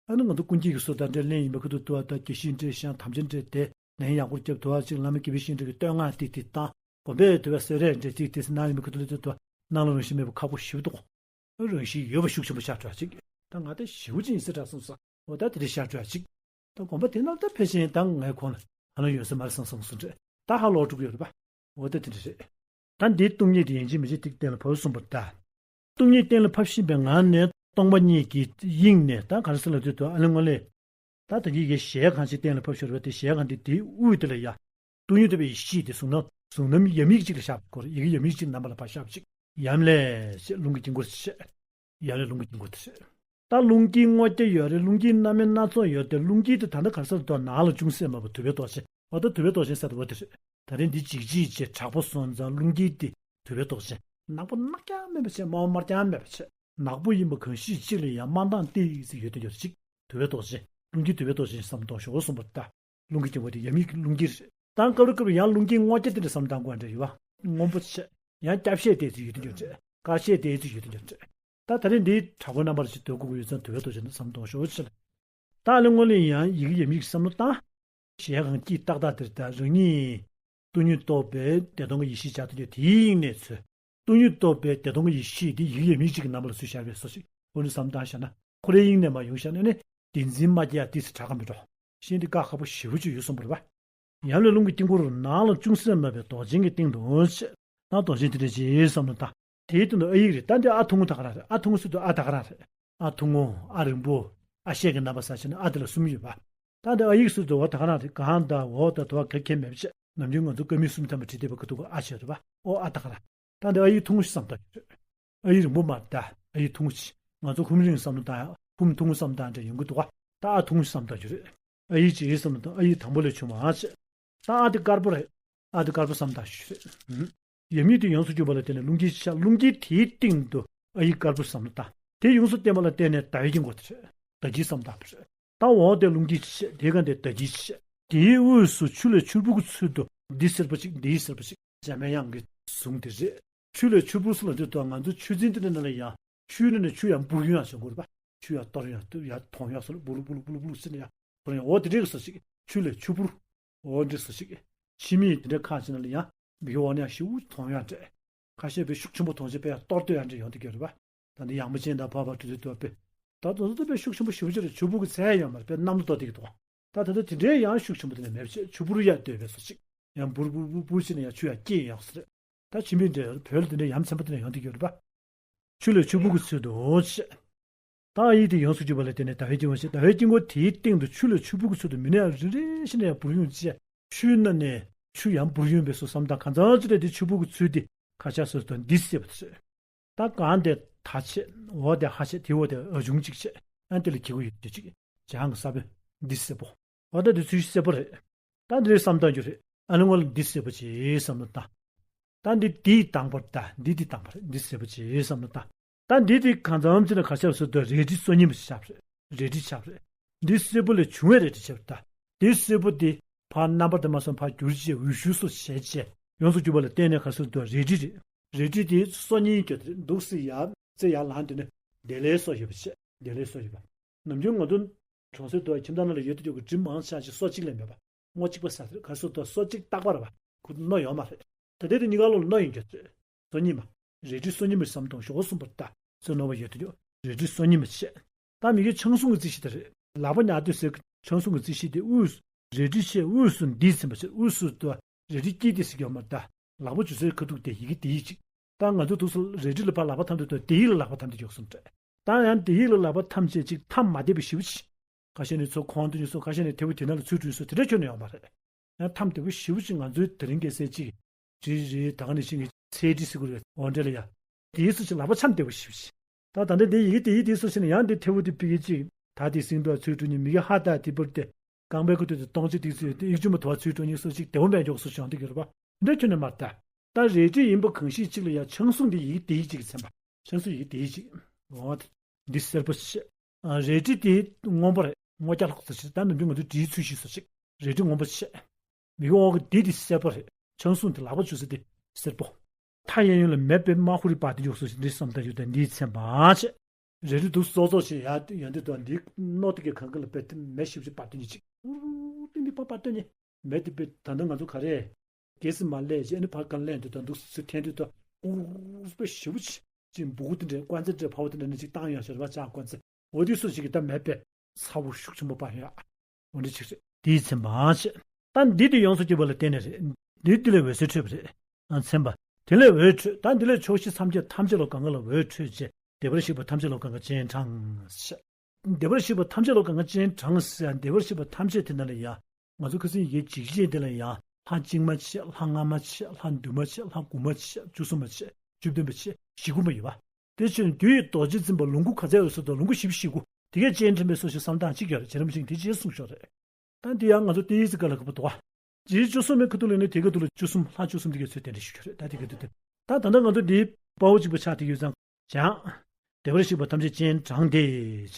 ཨ་ནི་ང་ཚོ་ཀུན་མཁྱེན་གྱི་སོ་ད་འདྲ་ལེན་ཡིན་པ་ཁུ་ཐུག་ཏུ་བ་ད་དགེ་བཤེས་འདྲ་ཞང་དམ་ཅན་འདྲ་དེ་ལན་ཡག་པོར་རྒྱབ་དུ་བ་ཅིག་བླ་མ་དགེ་བའི་བཤེས་འདྲ་གི་བསྟོད་བསྔགས་ཏིག་ཏིག་བཏང་། དགོན་པའི་དུ་བ་གསོལ་རས་འདྲ་ཏིག་ཏིག་སྣང་ཡིན་པ་ཁུ་ཐུག་ལ་དུ་བ་སྣང་ལ་རང་བཞིན་མེད་པ་ཁག་པོ་ཞེ་པོ་འདུག་རང་བཞིན་ཡོད་པ་ཤུགས་ཆེན་པོ་ཤར་འགྲོ་ཡ་ཅིག་ད་ང་ད་ཞེ་པོ་ཅིག་ཡིན་ས་འདྲ་སོང་ས་འོ་ད་དེ་རེ་ཤར་འགྲོ་ཡ་ཅིག་ད་དགོན་པ་དེ་ནང་ད་ཕལ་ཆེར་ད་ངའི་ཁོང་ལ་ཧ་ལམ་ཡོད་ས་མ་རེད་བསམ་སོང་སོང་འདྲ་ད་ཧ་ལོག་འགྲོ་གི་ཡོད་རེད་པ། འོ་ད་དེ་འདྲ་རེད། ད་འདིའི་སྟོང་ཉིད་དེ་ཡིན་གཅིག་མིན་གཅིག་གཏན་ལ་ཕབ་གསུངས་པ་ད། སྟོང་ཉིད་གཏན་ལ་ཕབ་བཞིན་པའི་ངང་ནས་སྟོང་པ་ཉིད་ཀྱི་དབྱིངས་ནས་ད་ག་རེ་ཟེར་ལབ་དུས་ད་ཨ་ལེ་ངོ་ལེ། ད་ད་གིན་གྱི་གཞལ་ཁང་ཅིག་གཏན་ལ་ཕབ་ཤོར་བ་དེ་གཞལ་ཁང་དེ་དེའི་དབུས་དེ་ལ་ཡ། སྟོང་ཉིད་རྟོགས་པའི་ཡེ་ཤེས་དེ་གཟུང་རྣམ་གཟུང་རྣམ་ཡབ་ཡིག་ཅིག་ལ་ཤར་བ་སྐོར་ཡི་གེ་ཡབ་ཡིག་ཅིག་རྣམ་པ་ལ་ཕར་ཤར་བ་ཅིག་ཡམ་ལས་ཞེས་རླུང་གི་དཀྱིལ་འཁོར་ཞེས། ཡམ་ལས་རླུང་གི་དཀྱིལ་འཁོར་དེ་རེད། ད་རླུང་དཀྱིལ་སྔོ་སྐྱ་ཡོད་རེད། རླུང་དཀྱིལ་སྣ་མིན་སྣ་ཚོགས་ཡོད་རེད། རླུང་དཀྱིལ་དེ་ད་ལྟ་ག་རེ་ཟེར་དུས་ནང་ལ་ཅུང་ཟད་མ་བུ་དུད་པའི་མདོག་ཅན། འོ་ད་དུད་པའི་མདོག་ཅན་ཟེར་དུས་འོ་དེ་རེད། ད་རིང་འདི་འཇིགས་འཇིགས་བྱས་དྲག་པོ་སོང་ཙང་རླུང་དཀྱིལ་དེ་དུད་པའི་མདོག་ཅན། ནག་པོ་ནག་རྐྱང་མེད་པ་བྱས། དམར་པོ་དམར་རྐྱང་མེད་པ་བྱས། ནག་པོ་ཡིན་པ་གང་ཞིག་གཅིག་ལ་ཡང་དམར་མདངས་ཏིག་ཙམ་ཡོད་དེ་ཡོད་ཅིག་དུད་པའི་མདོག་ཅན། རླུང་དཀྱིལ་དུད་པའི་མདོག་ཅན་བསམ་གཏོང་ཤོག་གསུངས་པ་ད། རླུང་གི་དཀྱིལ་འཁོར་དེ་ཡབ་ཡིག་རླུང་དཀྱིལ་རེད། ད་སྐབས་རེ་སྐབས་རེ་ཡང་རླུང་དཀྱིལ་སྔོ་སྐྱ་དེ་འདྲ་བསམ་བཏང་དགོས་འདྲ་ཡོད་བ། སྔོན་པོ་བྱས། ཡང་སྐྱ་ཤས་དེ་ཚོ་ཡོད་དེ་འདྲ་རེད། དཀར་ཤས་དེ་ཚོ་ཡོད་དེ་འདྲ་རེད། ད་ད་རེས་འདིའི་དྲག་པོའི་རྣམ་པར་ཞིག་འདོད་དགོས་ཀྱི་ཡོད་ཙང་དུད་པའི་མདོག་ཅན་དུ་བསམ་གཏོང་ཤོག་ཅེས། ད་ཨ་ལེ་སྔོན་ལ་ཡང་ཡི་གེ་ཡབ་ཡིག་བསམ་བློ་བཏང་། གཞལ་ཁང་དཀྱིལ་ཏག་ཏག་དེར་ད་རང་ཉིད་སྟོང་ཉིད་རྟོགས་པའི་བདེ་སྟོང་གི་ཡེ་ཤེས་འཆར་དུ་ཡོད་དེའི་དབྱིངས་ནས་ཚུར། སྟོང་ཉིད་རྟོགས་པའི་བདེ་སྟོང་གི་ཡེ་ཤེས་དེ་ཡི་གེ་ཡབ་ཡིག་ཅིག་གི་རྣམ་པ་ལ་ཚུར་ཤར་བའི་བཟོ་ཞིག་འོ་ནི་བསམ་བཏང་བཞག་ན། ཁོ་རའི་དབྱིངས་ནས་མར་ཡོང་བཞག་ན་ནི་བདེན་འཛིན་མ་སྐྱེ་ཡ་ཏོག་ཙམ་དྲག་ག་མི་འགྲོ། གཞན་དེ་བཀག་ཁག་པོ་ཞེ་པོ་ཅིག་ཡོད་གསུངས་པ་རེད་བ། ཡབ་ལས་རླུང་གི་དཀྱིལ་འཁོར་ནང་ལ་ཅུང་ཟད་མ་པའི་མདོག་ཅན་གྱི་སྟེང་དུ་ཆེ། ད་མདོག་ཅན་དེ་འདྲ་ཅིག་བསམ་བློ་བཏང་། དེའི་སྟེང་དུ་ཨ་ཡིག་རེད། ད་འདི་ཨ་ཐུང་ངུ་ད་ག་རང་རེད། ཨ་ཐུང་ངུ་ཟེར་དུས་ཨ་ད་ག་རང་རེད། ཨ་ཐུང་ངུ་ཨ་རིང་པོ་ཨ་ཤད་ཀྱི་རྣམ་པ་ཟེར་བྱས་ནས་ཨ་དེ་ལ་གསུམ་ཡོད་པ། ད་འདི་ཨ་ཡིག་ཟེར་དུས་འོ་ད་ག་རང་རེད། གང་དང་འོ་དང་དོ་ག་ཁྱད་མེད་པ་བྱས། ནམ་རྒྱུན་ང་ཚོ་ཀ་མད་སུ་མི་ཐ་མ་བྲིས་བསྡད་པ་ག་དུས་ག་ཨ་བྱས་རེད་པ། ཨོ་ཨ་ད་ག་རང་། ད་འདི་ཨ་ཡིག་ཐུང་ངུ་ཞིག་བསམ་བཏང་རྒྱུ་རེད། ཨ་ཡིག་རིང་པོ་མ་རེད། ད་ཨ་ཡིག་ཐུང་ངུ་ཅིག་ང་ཚོ་ཧུམ་རིང་བསམ་བློ་བཏང་ཡ། ཧུམ་ཐུང་ངུ་བསམ་བཏང་འདྲ་ཡོང་གི་འདུག་ག་ད་ཨ་ཐུང་ངུ་བསམ་བཏང་རྒྱུ་རེད། ཨ་ཡིག་ཅིག་བསམ་བློ་བཏང་། ཨ་ཡིག་དང་པོ་ལས་བྱུང་བ་ཨ་བྱས། ད་ཨ་དེ་དཀར་པོ་རེད། ཨ་དེ་དཀར་པོ་བསམ་བཏང་རྒྱུ་རེད། ཡབ་གཉིས་དེ་ཡོངས་སུ་གྱུར་པ་ལ་བརྟེན་ནས་རླུང་དཀྱིལ་ཆགས། རླུང་དཀྱིལ་དེའི་སྟེང་དུ་ཨ་ཡིག་དཀར་པོ་བསམ་བློ་བཏང་། དེ་ཡོངས་སུ་བརྟན་པ་ལ་བརྟེན་ནས་ཟླ་བའི་དཀྱིལ་འཁོར་དེ་རེད། ཟླ་དཀྱིལ་བསམ་བཏང་བ་རེད། ད་འོག་དེ་རླུང་དཀྱིལ་ཆགས། དེའི་སྒང་དེ་ཟླ་དཀྱིལ་ཆགས། དེའི་དབུས་སུ་ཆུ་ལས་ཆུ་ཕུར་གྱི་ཚུལ་དུ་འདི་སེར་པོ་གཅིག་འདི་སེར་པོ་གཅིག་འཇམ་པའི་དབྱངས་ཀྱི་གཟུངས་དེ་རེད། ཆུ་ལས་ཆུ་ཕུར་སོགས་ལ་འདི་ལྟར་ང་ཚོ་ཆུ་རྫིང་དེ་འདྲ་ནང་ལ་ཡང་ཆུའི་ནང་ནས་ཆུ་ཡང་འབུར་ཡོང་ཡང་བྱུང་དགོས་རེད་པ། ཆུ་ཡང་གཏོར་ཡོང་ཡང་གཏོར་ཡང་གཏོང་ཡོང་སོགས་ལ་འབུར་འབུར་འབུར་འབུར་ཟེར་ནས་ཡང་གཏོར་ཡོང་། འོ་དེ་འདྲའི་སོགས་ཤིག་ཆུ་ལས་ཆུ་ཕུར། འོ་འདྲའི་སོགས་ཤིག་ཕྱི་མིག་དེ་འདྲ་ཁ་ཕྱེ་ན་ལ་ཡང་མིག་གི་འོག་ནས་ཡང་ཞེ་པོ་མཐོང་ཡང་འདྲ། ཁ་ཤས་པའི་ཤུགས་ཆེན་པོ་མཐོང་བྱས་པས་ཡང་གཏོར་འདོད་ཡང་འདྲ་ཡོང་དུ་གྱུར་པ། ད་འདི་ཡང་མ་ཅན་དང་བབ་པ་དུ་དུ་དུ་པས། ད་དུ་དུ་དུ་པས་ཤུགས་ཆེན་པོ་ཞེ་པོ་ཅིག་རེད། ཆུ་བུར་གྱི་ཚད་ཡང་མ་རེད་པས། གནམ་ལ་གཏོར་བསྡད་ཀྱི་འདུག་ད་ད་ལྟ་དེ་འདྲའི་ཡང་ཤུགས་ཆེན་པོ་དེ་ནས་མེད་པ་བྱས། ཆུ་བུར་ཡར་གཏོར་བས་སོ་ཅིག་ཡང་འབུར་འབུར་འབུར་འབུར་བྱས་ནས་ཡང་ཆུ་ཡང་སྐྱེས་ཡོང་ཟེར། ད་ཕྱི་མིག་འདྲ་བོད་ལ་དེ་འདྲའི་ཡ་མཚན་པ་དེ་འདྲ་ཡོང་བསྡད་ཀྱི་ཡོད་རེད་པ། ཆུ་ལས་ཆུ་བུར་གྱི་ཚུལ་དུ་འོ་ཞེས། ད་ཨ་ཡིག་དེ་ཡོངས་སུ་གྱུར་པ་ལ་བརྟེན་ནས་ཟླ་བའི་དཀྱིལ་འཁོར་ཞེས། ཟླ་བའི་དཀྱིལ་འཁོར་དེའི་སྟེང་དུ་ཆུ་ལས་ཆུ་བུར་གྱི་ཚུལ་དུ་མི་ནས་རེ་རེ་བཞིན་ཡང་འབུར་ཡོང་བྱས། ཆུའི་ནང་ནས་ཆུ་ཡང་འབུར་ཡོང་བས་སོ་བསམ་དང་། གང་ཙམ་ཅིག་རེད་དེ་ཆུ་བུར་གྱི་ཚུལ་དེ་ཁ་ཤས་སོ་དང་འདི་སེར་པོ་དེ་རེད། ད་གང་དེ་ད་ཆེ། འོ་དེ་ཧ་ཆེ། དེ་འོ་དེ་ཨ་ཆུང་ཅིག་ཆེ། ཨ་དེ་ལ་གི་གུ་ཡོད་དེ་ཅིག་བྱང་གི་ས་བོན་འདི་སེར་པོ། འོ་ད་དེ་ཚུལ་སེར་པོ་རེད། ད་འདི་རེད་བསམ་བཏང་རྒྱུ་རེད། ཨ་ནི་སྔོན་ལ་འདི་སེར་པོ་ཆེ་བསམ་བློ་བཏང་། ད་འདི་དེའི་དང་པོར་ད་འདི་དེ་དང་པོ་རེད། འདི་སེར་པོ་ཆེ་བསམ་བློ་བཏང་། ད་འདི་དེ་གང་ཙམ་ཅིག་ན་ག་ཤ་སོ་དོ་རལ་གྲི་སོ་གཉིས་མ་ཆགས་རེད། རལ་གྲི་ཆགས་རེད། འདི་སེར་པོ་ལས་བྱུང་བའི་རལ་གྲི་ཆགས་རེད། ད་འདི་སེར་པོ་དེ་ཕར་རྣམ་པར་དེ་མ་སོང་ཕར་འགྱུར་བྱས་འོད་ཞུ་སོགས་བྱས་བྱས་ཡོངས་སུ་གྱུར་པ་ལ་བརྟེན་ནས་ག་སོ་དོ་རལ་གྲི་རེད། རལ་གྲི་དེ་སོ་གཉིས་གྱུར་ཏེ་འདུག་སེ་ཡར་རྩེ་ཡར་ལངས་དུས་ནས་དེ་ལས་སོ་ཡོད་པ་བྱས། དེ་ལས་སོ་ཡོད་པ། ནམ་རྒྱུན་ང་ཚོ་གྲོང་གསེབ་དུ་ཁྱིམ་ཚང་ནང་ལ་ཡོད་དུས་ཀྱི་གྲི་མང་ཆ་ཞིག་སོ་གཅིག་ལས་མེད་པ། སྔོ་གཅིག་པ་ས་དེར་ག་སོ་དོ་སོ་གཅིག་རྟག་པ་རེད་པ། ཁུ་རྣོ་ཡོད་མ་རེད། ད་ལྟའི་དེ་གཉིས་ཀ་ལོ་ལ་རྣོ་ཡིན་གྱི་རེད། སོ་གཉིས་མ། རལ་གྲི་སོ་གཉིས་མ་བསམ་གཏོང་ཞོག་གསུངས་པར་ལྟ། སོ་རྣོ་བ་ཡོད་དུ་ཡོད། རལ་གྲི་སོ་གཉིས་མ་བྱས། ད་མི་གི་ཆང་སྲུང་གི་རྩིས་གཞི་དེ་རེད། ལག་པ་ཉར་དུས་སེ་ཆང་སྲུང་གི་རྩིས་གཞི་དེ་དབུས་རལ་གྲི་བྱས། དབུས་སུ་འདིས་ཟིན་པ་བྱས། དབུས་སུ་དུ་རལ་གྲི་དཀྱིལ་དེ་ཟིན་ཡོད་མ་རེད། ད་ལག་པ་འཇུ་སའི་ཁ་ཐུག་དེ་ཡི་གེ་དེ་ཡིག་ཅིག་ད་ང་ཚོ་འདུག་སེ་རལ་གྲི་ལ་ཕར་ལག་པ་འཐམ་དུས་དུ་དེ་ཡིག་ལ་ལག་པ་འཐམ་དུ་ཡོད་གསུངས་རེད། ད་ཡང་དེ་ཡིག་ལ་ལག་པ་འཐམ་བྱས་ཅིག་འཐམ་མ་བསྡད་པའི་ཞིབ་ཅིག་ཁ་ཤས་ནས་ཚུར་ཁོང་དུ་ཉོ་སོང་། ཁ་ཤས་ནས་ཐེ་བོ་དེ་ནང་ལ་ཚུར་བྲུས་སོང་། དེ་འདྲ་ཁྱོན་ནས་ཡོང་བ་རེད། ཡང་ཐམ་དེ་བོ་ཞེ་པོ་ཅིག་ང་ཚོའི་དེ་རིང་གི་གསལ་ཅིག་གྲི་རེད། ད་ག་ནས་ཤིང་གི་ཚེ་གྲི་ཟེར་གི་རེད། འོ་འདྲ་ལ་ཡ། དེའི་སུ་ཞིག་ལག་པ་འཆམ་བདེ་བོ་ཞེ་པོ་ཅིག་ད་ད་ལྟ་དེ་ཡི་གེ་དེ་ཡི་དེ་སུ་ཞིག་ན་ཡང་དེ་ཐེ་བོ་དེ་ཕི་གི་ཅིག་ད་དེ་སིང་དུ་ཚུར་བྲུས་ནས་མི་གི་ཧ་ད་དེ་བུར་ཏེ་རྐང་པའི་ཁུ་ཏུ་དེ་སྟོང་ཅིག་དེ་ཚུར་ཏེ་ཡིག་ཆུ་མ་དོ་བ་ཚུར་བྲུས་ནས་སུ་ཅིག་བདེ་བོ་མེད་མགྱོགས་སུ་བྱུང་དེ་གི་རེད་པ། འདྲ་ཁྱོན་ནས་མ་ད། ད་རལ་གྲི་ཡིན་པ་གང་ཞིག་ཅིག་ལ་ཡང་ཆང་སྲུང་དེ་ཡི་གེ་དེ་ཡི་ཅིག་གི་མཚན་པ། ཆང་སྲུང་ཡི་གེ་དེ་ཡི་ཅིག་འོ་དེ། འདི་སེར་པོ་ཆེ། རལ་གྲི་དེ་སྔོན་པོ་རེད། སྔོ་སྐྱ་ལྷག་ཙམ་ཞིག་ད་ནམ་རྒྱུན་ང་ཚོ་འདྲིའི་ཚུལ་ཞིག་སོ་ཅིག་རལ་གྲི་སྔོན་པོ་ཆེ། མི་གི་འོག་གི་འདི་དེ་སེར་པོ་རེད། ཆང་སྲུང་དེ་ལག་པ་འཇུ་ས་དེ་སེར་པོ། མཐའ་གཡས་གཡོན་ལ་མེ་དཔེ་དམར་ཁུ་རི་བར་དེ་འཇོག་སོ་ཞིག་འདི་བསམ་ད་ཡོད་དེ་འདིའི་མཚན་པ་ཆེ། རལ་གྲི་འདུག་སོ་སོ་ཞིག་ཡ་ཡ་འདི་དང་འདི་རྣོ་དེ་གི་གང་གི་ལ་དཔེ་དེ་མེ་ཞིབ་ཞིབ་བར་དེ་ཉིད་ཅིག་ཨུ་ཏིང་འདི་པ་བར་དེ་ཉིད་མེ་དེ་དཔེ་ད་ལྟ་ང་ཚོ་ག་རེ། གལ་སྲིད་མ་ལས་བྱས་ནི་ཕར་ག་ལན་དུ་དང་འདུག་སུ་འཐེན་དུས་དང་ཨུ་རུ་སུ་པེ་ཞེ་པོ་ཅིག་ཅིག་འབུ་གུ་དེ་འདྲས་ཀོན་ཙེ་འདྲས་ཕ་བོ་དེ་འདྲས་ནི་ཅིག་བཏང་ཡོང་ཤར་བ་ཅག་ཀོན་ཙེ་འོ་དུས་སུ་ཞིག་གི་ད་མེད་པས་ཚ་བོ་ཤུགས་ཆེན་པོ་པ་ཡོད། འོ་འདྲ་ཅིག་རེད། དེའི་མཚན་པ་ཆེ། ད་འདི་དེ་ཡོངས་སུ་གྱུར་པ་ལ་བརྟེན་ནས་རེད། འདི་འདི་ལས་འོད་ཟེར་འཕྲོས་པ་རེད། ཨ་མཚན་པ། དེ་ལས་འོད་འཕྲོས། ད་འདི་ལས་ཕྱོགས་བཞི་མཚམས་བརྒྱད་ཐམས་ཅད་ལ་གང་ག་ལ་འོད་འཕྲོས་བྱས་བདེ་བར་གཤེགས་པ་ཐམས་ཅད་ལ་གང་ག་སྤྱན་དྲངས་ཟེར། བདེ་བར་གཤེགས་པ་ཐམས་ཅད་ལ་གང་ག་སྤྱན་དྲངས་ཟེར། བདེ་བར་གཤེགས་པ་ཐམས་ཅད་དེ་ན་ལ་ཡ། ང་ཚོ་ཁ་སང་ཡི་གེ་འཇིགས་བྱེད་དེ་ལ་ཡ། ལྷ་གཅིག་མ་བྱེད། ལྷ་ལྔ་མ་བྱེད། ལྷ་བདུན་མ་བྱེད། ལྷ་དགུ་མ་བྱེད། བཅུ་གསུམ་མ་བྱེད། བཅུ་བདུན་མ་བྱེད། ཞེ་དགུ་མ་ཡོད་པ། དེ་ཕྱིར་རྒྱུ་ཡི་རྡོ་རྗེ་འཛིན་པ་ལོངས་སྐུ་ག་ཚད་འོད་གསལ་དང་ལོངས་སྐུ་བཞི་བཅུ་ཞེ་དགུ། དེ་གས་སྤྱན་དྲངས་པའི་སོ་ཞིག་བསམ་སྟངས་གཅིག་ཡོད་རེད། རྗེ་རིན་པོ་ཆེས་དེ་ཅེས་གསུངས་ཤོག་རེད། ད་འདི་ཡང་ང་ཚོ་ཏི་ཡི་ཙི་ཀ་ལ་ག་པ་དོ་བ། རྗེ་བཅུ་གསུམ་མའི་ཁ་ཐུག་ལ་ནི་དེ་ག་ཐུག་ལ་བཅུ་གསུམ་ལྷ་བཅུ་གསུམ་དེ་གའི་ཚུལ་དེ་འདྲ་ཞིག་ཡོད་རེད། ད་དེ་ག་ཐུག་དེ། ད་ད་ལྟ་ང་ཚོ་འདིའི་དཔའ་བོ་གཅིག་པ་ཆགས་དེ་ཡོད་ཙང་། བྱང་། བདེ་བར་གཤེགས་པ་ཐམས་ཅད་སྤྱན་དྲངས་ཏེ།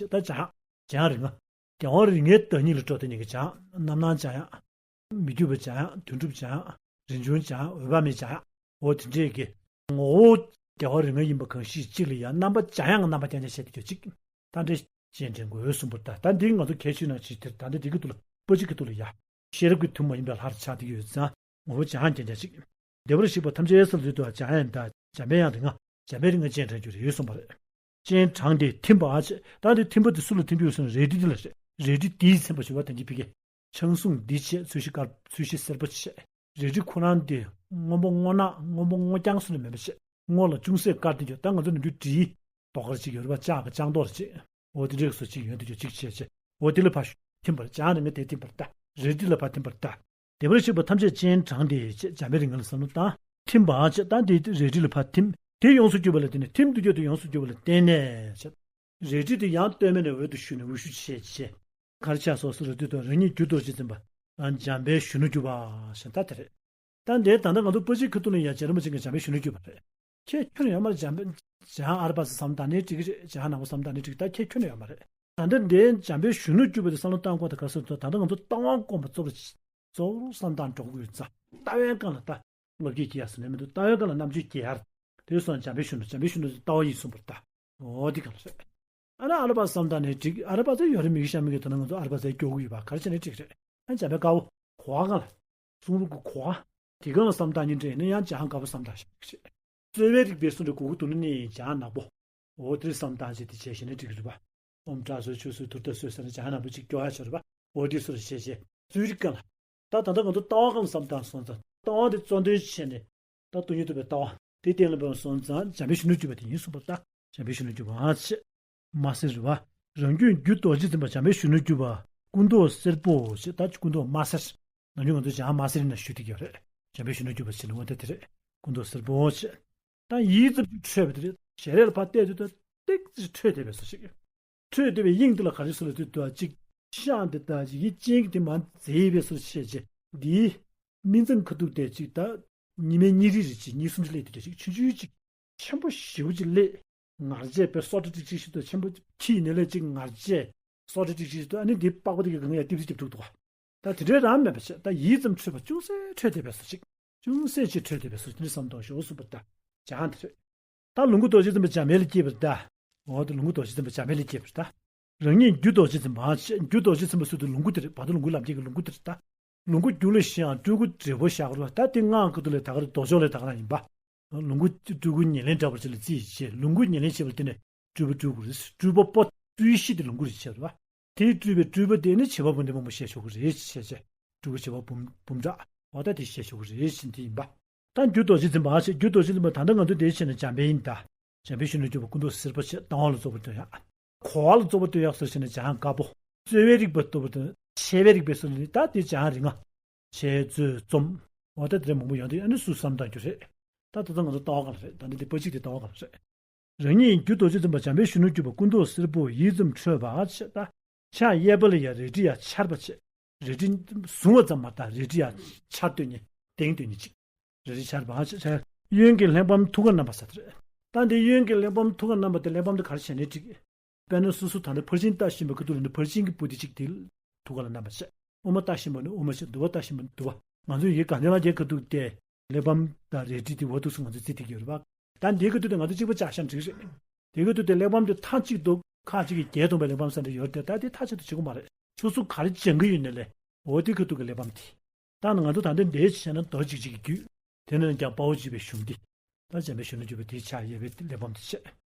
ད་བྱང་། བྱང་རིང་ང་། རྒྱལ་བ་རིགས་ལྔའི་བདག་ཉིད་ལ་སྤྲོ་བསྟོད་ནི་གི་བྱང་། རྣམ་སྣང་བྱང་ཡང་། མི་བསྐྱོད་པ་བྱང་ཡང་། དོན་གྲུབ་བྱང་ཡང་། རིན་འབྱུང་བྱང་ཡང་། འོད་དཔག་མེད་བྱང་ཡང་། འོ་དེ་འདྲས་ཀྱི། ངོ་བོ་རྒྱལ་བ་རིགས་ལྔ་ཡིན་པ་གང་ཞིག་གཅིག་ལ་ཡང་རྣམ་པ་བྱང་ཡང་རྣམ་པ་རྐྱང་རྐྱང་བཤད་དེ་ཡོད་ཅིག་ད་འདྲས་སྤྱན་འདྲེན་དགོས་གསུངས་པར་ལྟ། ད་འདི་ང་ཚོ་གལ་ཆེ་ན་ཅིག་དེར་ད་འདི་འདི་གི་ཐུགས་ལ་པོ་ཅིག་གི་ཐུགས་ལ་ཡ། ཤེས་རབ་ཀྱི་མཐུ་མ་ཡིན་པའི་ལྷར་ཆགས་དེ་ཡོད་ཙང་ངོ་བོ་བྱང་ཡང་རྐྱང་རྐྱང་ཅིག་བདེ་བར་གཤེགས་པ་ཐམས་ཅད་ཟེར་དུས་དུ་བྱང་ཡང་ད་འཇམ་པའི་དབྱངས་རིགས་ལྔ། འཇམ་པའི་རིགས་ལྔ་སྤྱན་དྲངས་རྒྱུ་རེད་གསུངས་པ་རེད། སྤྱན་དྲངས་ཏེ་ཐིམ་པ་ཨ་ཆེ། ད་དེ་ཐིམ་པ་དེ་སུ་ལ་ཐིམ་པའི་ཡོད་ཟེར་ན་རལ་གྲི་འདི་ལ་རེད། རལ་གྲི་དེའི་མཚན་པ་ཞུ་བ་དང་གྱི་ཕི་གེ། ཆང་བཟུང་འདི་བྱས། ཚོས་གཞི་དཀར། ཚོས་གཞི་སེར་པོ་བྱས། རས་བྲིས་ཁོ་རང་འདི་སྔོན་པོ་སྔོ་ནག། སྔོན་པོ་སྔོ་རྐྱང་སུ་ལ་མེད་པ་བྱས། སྔོ་ལ་ཅུང་ཟད་དཀར་དེ་འཇོག་ད་ང་ཚོ་ནམ་རྒྱུན་འབྲིའི་རྡོག་དཀར་ཅིག་ཡོད་རེད་པ། ལྕགས་ཀྱི་ལྕགས་མདོག་ཅིག་འོ་དེ་འདྲའི་བཟོ་ཅིག་ཡོད་དེ་འཇོག་ཅིག་བྱས་བྱས། འོ་དེ་ལ་ཕར་ཐིམ་པར། ལྕགས་རིང་ང་དེ་ཐིམ་པར་ལྟ། རས་བྲིས་ལ་ཕར་ཐིམ་པར་ལྟ། བདེ་བར་གཤེགས་པ་ཐམས་ཅད་སྤྱན་དྲངས་ཏེ་ཞེས་འཇམ་པའི་རིགས་ལྔ་ལ་བསམ་བློ་བཏང་། ཐིམ་པ་ཞེས་ད་འདི་རས་བྲིས་ལ་ཕར་ཐིམ། དེ་ཡོངས་སུ་གྱུར་པ་ལ་བརྟེན་ནས། ཐིམ་དུ་གྱུར་ཏེ་ཡོངས་སུ་གྱུར་པ་ལ་བརྟེན་ནས་ཞེས། རས་བྲིས་དེ་ཡང་སྟོད་སྨད་ནས་འོད་དུ་ཞུ་ནས་འོད་ཞུ་བྱས་བྱས། གར་ཆགས་སོ་སོ་ར་དུས་དང་རང་ཉིད་རྒྱུ་རྡོ་རྗེ་འཛིན་པ། འཇམ་དཔལ་གཞོན་ནུར་གྱུར་པ་ཞེས་ད་དེ་རེད། ད་འདིར་ད་ལྟ་ང་ཚོ་པ་ཅིག་ཁ་ཐུག་ལ་ཡང་རྗེ་རིན་པོ་ཆེ་གིས་འཇམ་དཔལ་གཞོན་ནུར་གྱུར་པ་རེད། ཁྱད་ཁྱོན་ནས་ཡོད་མ་རེད། འཇམ་དཔལ་འཇམ་ཨ་ར་པ་ཙ་བསམ་བཏང་ནའི་འགྲིག་གི་རེད། འཇམ་ནག་པོ་བསམ་བཏང་ནའི་འགྲིག་ད་ཁྱད་ཁྱོན་ནས་ཡོད་མ་རེད། ད་ལྟ་འདིར་འཇམ་དཔལ་གཞོན་ནུར་གྱུར་པ་དེ་བསམ་བློ་བཏང་དགོས་ད་ག་སོ་ད་ལྟ་ང་ཚོ་ལྟ་བ་སྒོམ་པ་གཙོ་བོ་གཙོ་བོར་བསམ་བཏང་འགྲོ་དགོས་ཡོད་ཙང་ལྟ་བའི་སྒང་ལ་ད་བློ་སྐྱེད་སྐྱེ་ཡ་ཟེར་ནས་མི་འདུག་ལྟ་བའི་སྒང་ལ་རྣམ་དཔྱོད་སྐྱེ་ཡ། དེ་སོང་འཇམ་དཔལ་གཞོན་ནུ་འཇམ་དཔལ་གཞོན་ནུ་ལྟ་བ་ཡིན་གསུངས་པར་ལྟ། འོ་འདི་ག་ལ་རེད། ཨ་ན་ཨ་ར་པ་བསམ་བཏང་ནའི་འགྲིག་ཨ་ར་པ་ཚོ་ཡོད་རེད། མི་གི་ཤ་མི་གི་དོ་ན་ང་ཚོ་ཨ་ར་པ་ཚོ་སྐྱོ་གི་ཡོད་པ་ག་རེ་བྱས་ནའི་འགྲིག་རེད། ཨ་འཇམ་དཔལ་དཀར་པོ་གོ་བ་གང་ལ། གསུང་རབ་ཀྱི་གོ་བ། དེ་གང་ལ་བསམ་བཏང་ཉིན་དྲན་ནས་ཡང་འཇམ་དཀར་པོ་བསམ་བཏང་ཞིག་བྱེད། རྩོལ་བའི་རིགས་པའི་གསུང་རབ་གོ་གི་དོ་ན་ནི་འཇམ་ནག་པོ། འོ་དེར་བསམ་བཏང་བྱས་དེ་བྱས་བྱས་ནས་འགྲིག་རེད་པ། ཨོམ་བྲག་སོ་ཆུ་སོ་དུར་ད་སོ་ཟེར་ན་འཇམ་ནག་པོ་ཅིག་སྐྱོ་ཧ་ཆོ་རེད་པ། འོ་དེ་སོ་རེ་བྱས་བྱས་རྩོལ་རིགས་གང་ལ། ད་ད་ལྟ་ང་ཚོ་ལྟ་བ་གང་ལ་བསམ་བཏང་སོང་ཙང་ལྟ་བ་དེ་གཙོ་འདོན་བྱས་ནས། ད་སྟོང་ཉིད་རྟོགས་པའི་ལྟ་བ་དེ་གཏན་ལ་ཕབ་སོང་ཙང་འཇམ་དཔལ་གཞོན་ནུར་གྱུར་པ་དེ་ཡིན་གསུངས་པ་ལྟ། འཇམ་དཔལ་གཞོན་ནུར་གྱུར་པ་ཨ་ཆེ། མ་ཟེར་བ། རང་རྒྱུད་རྒྱུ་རྡོ་རྗེ་འཛིན་པ་འཇམ་དཔལ་གཞོན་ནུར་གྱུར་པ། སྐུ་མདོག་སེར་པོ་ཞེས་ད་སྐུ་མདོག་དམར་སེར། ནམ་རྒྱུན་ང་ཚོ་འཇམ་དམར་སེར་ཡིན་ན་ཞུ་བསྡད་ཀྱི་ཡོད་རེད། འཇམ་དཔལ་གཞོན་ནུར་གྱུར་པ་ཞེས་ནི་འོ་ད་དེ་རེད། སྐུ་མདོག་སེར་པོ་ཞེས། ད་ཡིད་ཙམ་ཅིག་འཕྲོད་པ་དེ་རེད། ཞལ་རས་ལ་ཕར་བལྟས་དུས་ད་ཏིག་ཙམ་འཕྲོད་བསྡད་པའི་བཟོ་ཞིག་འཕྲོད་བསྡད་པའི་དབྱིངས་དེ་ལ་ག་རེ་ཟེར་ལབ་དུས་ད་ཅིག་ཤངས་དེ་ད་ཡི་གེ་ཅན་གྱི་དེ་མར་མཛེས་པའི་བཟོ་ཞེས་བྱས་འདིའི་སྨིན་མཚམས་ཁ་ཐུག་དེ་ཅིག་ད་གཉིས་མེད་གཉིས་རིག་རེ་ཅིག་གཉིས་གསུམ་ཅིག་སླེབས་དུས་དེ་ཅིག་ཆུང་ཆུང་ཅིག་ཆེན་པོ་ཞེ་པོ་ཅིག་སླེབས། ངར་ཆས་པའི་སོ་ཏྲ་ཏིག་ཅིག་ཞིག་ཏུ་ཆེན་པོ་ཁྱི་ཡིན་ནའི་ལས་ཅིག་ངར་ཆས་སོ་ཏྲ་ཏིག་ཅིག་ཞིག་ཏུ་ཨ་ནི་འདི་པགས་པ་དེ་གི་སྒང་ཡ་ཏིབ་ཙི་ཏིབ་འདུག་འདུག་ད་དེ་འདྲའི་རང་མེད་པ་བྱས་ད་ཡིད་ཙམ་འཕྲོད་པ་ཅུང་ཟད་འཕྲོད་བསྡད་པའི་བཟོ་ཅིག་ཅུང་ཟད་ཅིག་འཕྲོད་བསྡད་པའི་བཟོ་ཅིག་འདི་བསམ་གཏོང་ཞོག་གསུངས་པ་ད་ཅང་དེ་རེད། ད་ལོངས་སྐུ་རྡོ་རྗེ་འཛིན་པ་འཇམ་དཔལ་ལ་སྐྱེས་པ་རེད་ད། འོ་ད་ལོངས་སྐུ་རྡོ་རྗེ་འཛིན་པ་འཇམ་དཔལ་ལ་སྐྱེས་པ་རེད་ད། རང་ཉིད་རྒྱུ་རྡོ་རྗེ་འཛིན་པ་ཞེས་རྒྱུ་རྡོ་རྗེ་འཛིན་པ་ཟེར་དུས་ལོངས་སྐུ་དེ་རེད། བར་དུ་ལོངས་སྐུ་ལམ་ཁྱེར་གྱི་ལོངས་སྐུ་དེ་རེད་ད། ལོངས་སྐུ་རྒྱུ་ལ་ཞེན་ཡང་སྤྲུལ་སྐུ་འབྲས་བུ་བཞག་རེད་པ། ད་དེ་སྔགས་ཁ་ཐུག་ལས་ད་ག་རེ་མདོ་ཕྱོགས་ལས་ད་ག་རང་ཡིན་པ། ལོངས་སྐུ་སྤྲུལ་སྐུ་ཉེར་ལེན་འདྲ་བར་ཅིག་ལ་རྩིས་བྱས། ལོངས་སྐུ་ཉེར་ལེན་བྱས་པ་དེ་ནས་སྤྲུལ་པ་སྤྲུལ་སྐུ་རེད། སྤྲུལ་པ་པོ་སྤྲུལ་གཞི་དེ་ལོངས་སྐུ་རེད་བྱས་རེད་པ། དེའི་སྤྲུལ་པའི་སྤྲུལ་པ་དེ་ནི་བྱེད་པ་འབུམ་ལྡན་སྤོམ་པོ་ཞེས་ཆོག་གི་རེད་ཅེས་བྱས། སྤྲུལ་སྐུ་བྱེད་པ་འབུམ་འབུམ་ཕྲག་འོ་ད་དེ་ཞེས་ཆོག་གི་རེད་ཅེས་འདི་ཡིན་པ། ད་རྒྱུ་རྡོ་རྗེ་འཛིན་པ་ཞེས་རྒྱུ་རྡོ་རྗེ་འཛིན་པ་ད་ལྟ་ང་ཚོ་འདིར་བྱས་ན་འཇམ་དཔལ་ཡིན་ད། འཇམ་དཔལ་གཞོན་ནུར་གྱུར་པ་སྐུ་མདོག་སེར་པོ་ཞེས་ལྟ་བ་ལ་གཙོ་བོར་སྟོན་ཡག་གོ་བ་ལ་གཙོ་བོར་སྟོན་ཡག་ཟེར་བྱས་ན་འཇམ་དཀར་པོ། རྩོལ་བའི་རིགས་པ་ལྟ་བུ་དང་འཆད་པའི་རིགས་པའི་སོ་ནི་ད་དེ་འཇམ་རིགས་ལྔ། འཆད་རྩོལ་རྩོམ། འོ་ད་དེ་འདྲ་མང་པོ་ཡོང་དུས་ཨ་ནི་སུ་བསམ་བཏང་རྒྱུ་རེད། ད་ད་ལྟ་ང་ཚོ་ལྟ་བ་གང་ལ་རེད། ད་འདི་དེ་པ་གཅིག་དེ་ལྟ་བ་གང་ལ་རེད། རང་ཉིད་རྒྱུ་རྡོ་རྗེ་འཛིན་པ་འཇམ་དཔལ་གཞོན་ནུར་གྱུར་པ་སྐུ་མདོག་སེར་པོ་ཡིད་ཙམ་འཕྲོད་པ་ཞེས་ད། ཕྱག་གཡས་པ་ལ་ཡང་རལ་གྲི་ཡང་ཆར་པ་བྱས། རལ་གྲི་བཟུང་བ་ཙམ་མ་ད་རལ་གྲི་ཡང་ཆར་སྟོན་ནི་གདེང་སྟོན་ནི་གཅིག་རལ་གྲི་ཆར་པ་ཞེས་བྱས། གཡོན་གྱི་གླེགས་བམ་ཐུགས་ཀར་བསྣམས་པ་ཟེར་དེ་རེད། ད་འདི་གཡོན་གྱི་གླེགས་བམ་ཐུགས་ཀར་བསྣམས་པ་དེ་གླེགས་བམ་དེ་ག་རེ་བྱས་ནའི་འགྲིག་དཔེར་ན་སོ་སོ་ད་ནི་ཕར་ཕྱིན་ལྟ་བཞིན་པའི་ཁ་ཐུག་ལ་ནི་ཕར་ཕྱིན་གྱི་པོ་ཏི་གཅིག་དེ་ཐུགས་ཀ་ལ་བསྣམས་པ་བྱས། དབུ་མ་ལྟ་བཞིན་པ་ནི་དབུ་མ་བྱས། འདུལ་བ་ལྟ་བཞིན་པ་ནི་འདུལ་བ། ང་ཚོས་ཡི་གེ་ག་ནས་ལ་རྒྱའི་ཁ་ཐུག་སྟེ། གླེགས་བམ་དང་རལ་གྲི་དེ་འོ་འདུག་སེ་ང་ཚོས་རྩིས་སྟེར་གྱི་ཡོད་རེད་པ། ད་འདིའི་ཁ་ཐུག་དེ་ང་ཚོ་གཅིག་པ་ཅག་ཤ་འགྲིག་རེད། དེའི་ཁ་ཐུག་དེ་གླེགས་བམ་དེ་མཐའ་གཅིག་ཏུ་ཁག་ཅིག་གིས་བརྒྱད་སྟོང་པའི་གླེགས་བམ་ཟེར་འདྲ་ཡོད་རེད་དེ། ད་དེ་མཐའ་གཅིག་ཏུ་བྱེད་དགོས་མ་རེད། སོ་སོ་ག་རེ་སྦྱང་གི་ཡོད་ནའི་ལས། འོ་དེའི་ཁ་ཐུག་གི་གླེགས་བམ་དེ། ད་ང་ཚོ་ད་ལྟ་འདིར་བྱས་ན་རྡོ་རྗེ་འཇིགས་བྱེད་ཀྱི་རྒྱུད། དེ་ནས་ཀྱང་དཔའ་བོ་འཇིགས་པའི་གཞུང་འདི། ད་འཇམ་དཔལ་གཞོན་ནུར་གྱུར་པ་དེའི་ཕྱག་གཡས་པའི་གླེགས་བམ་དེ་བྱས།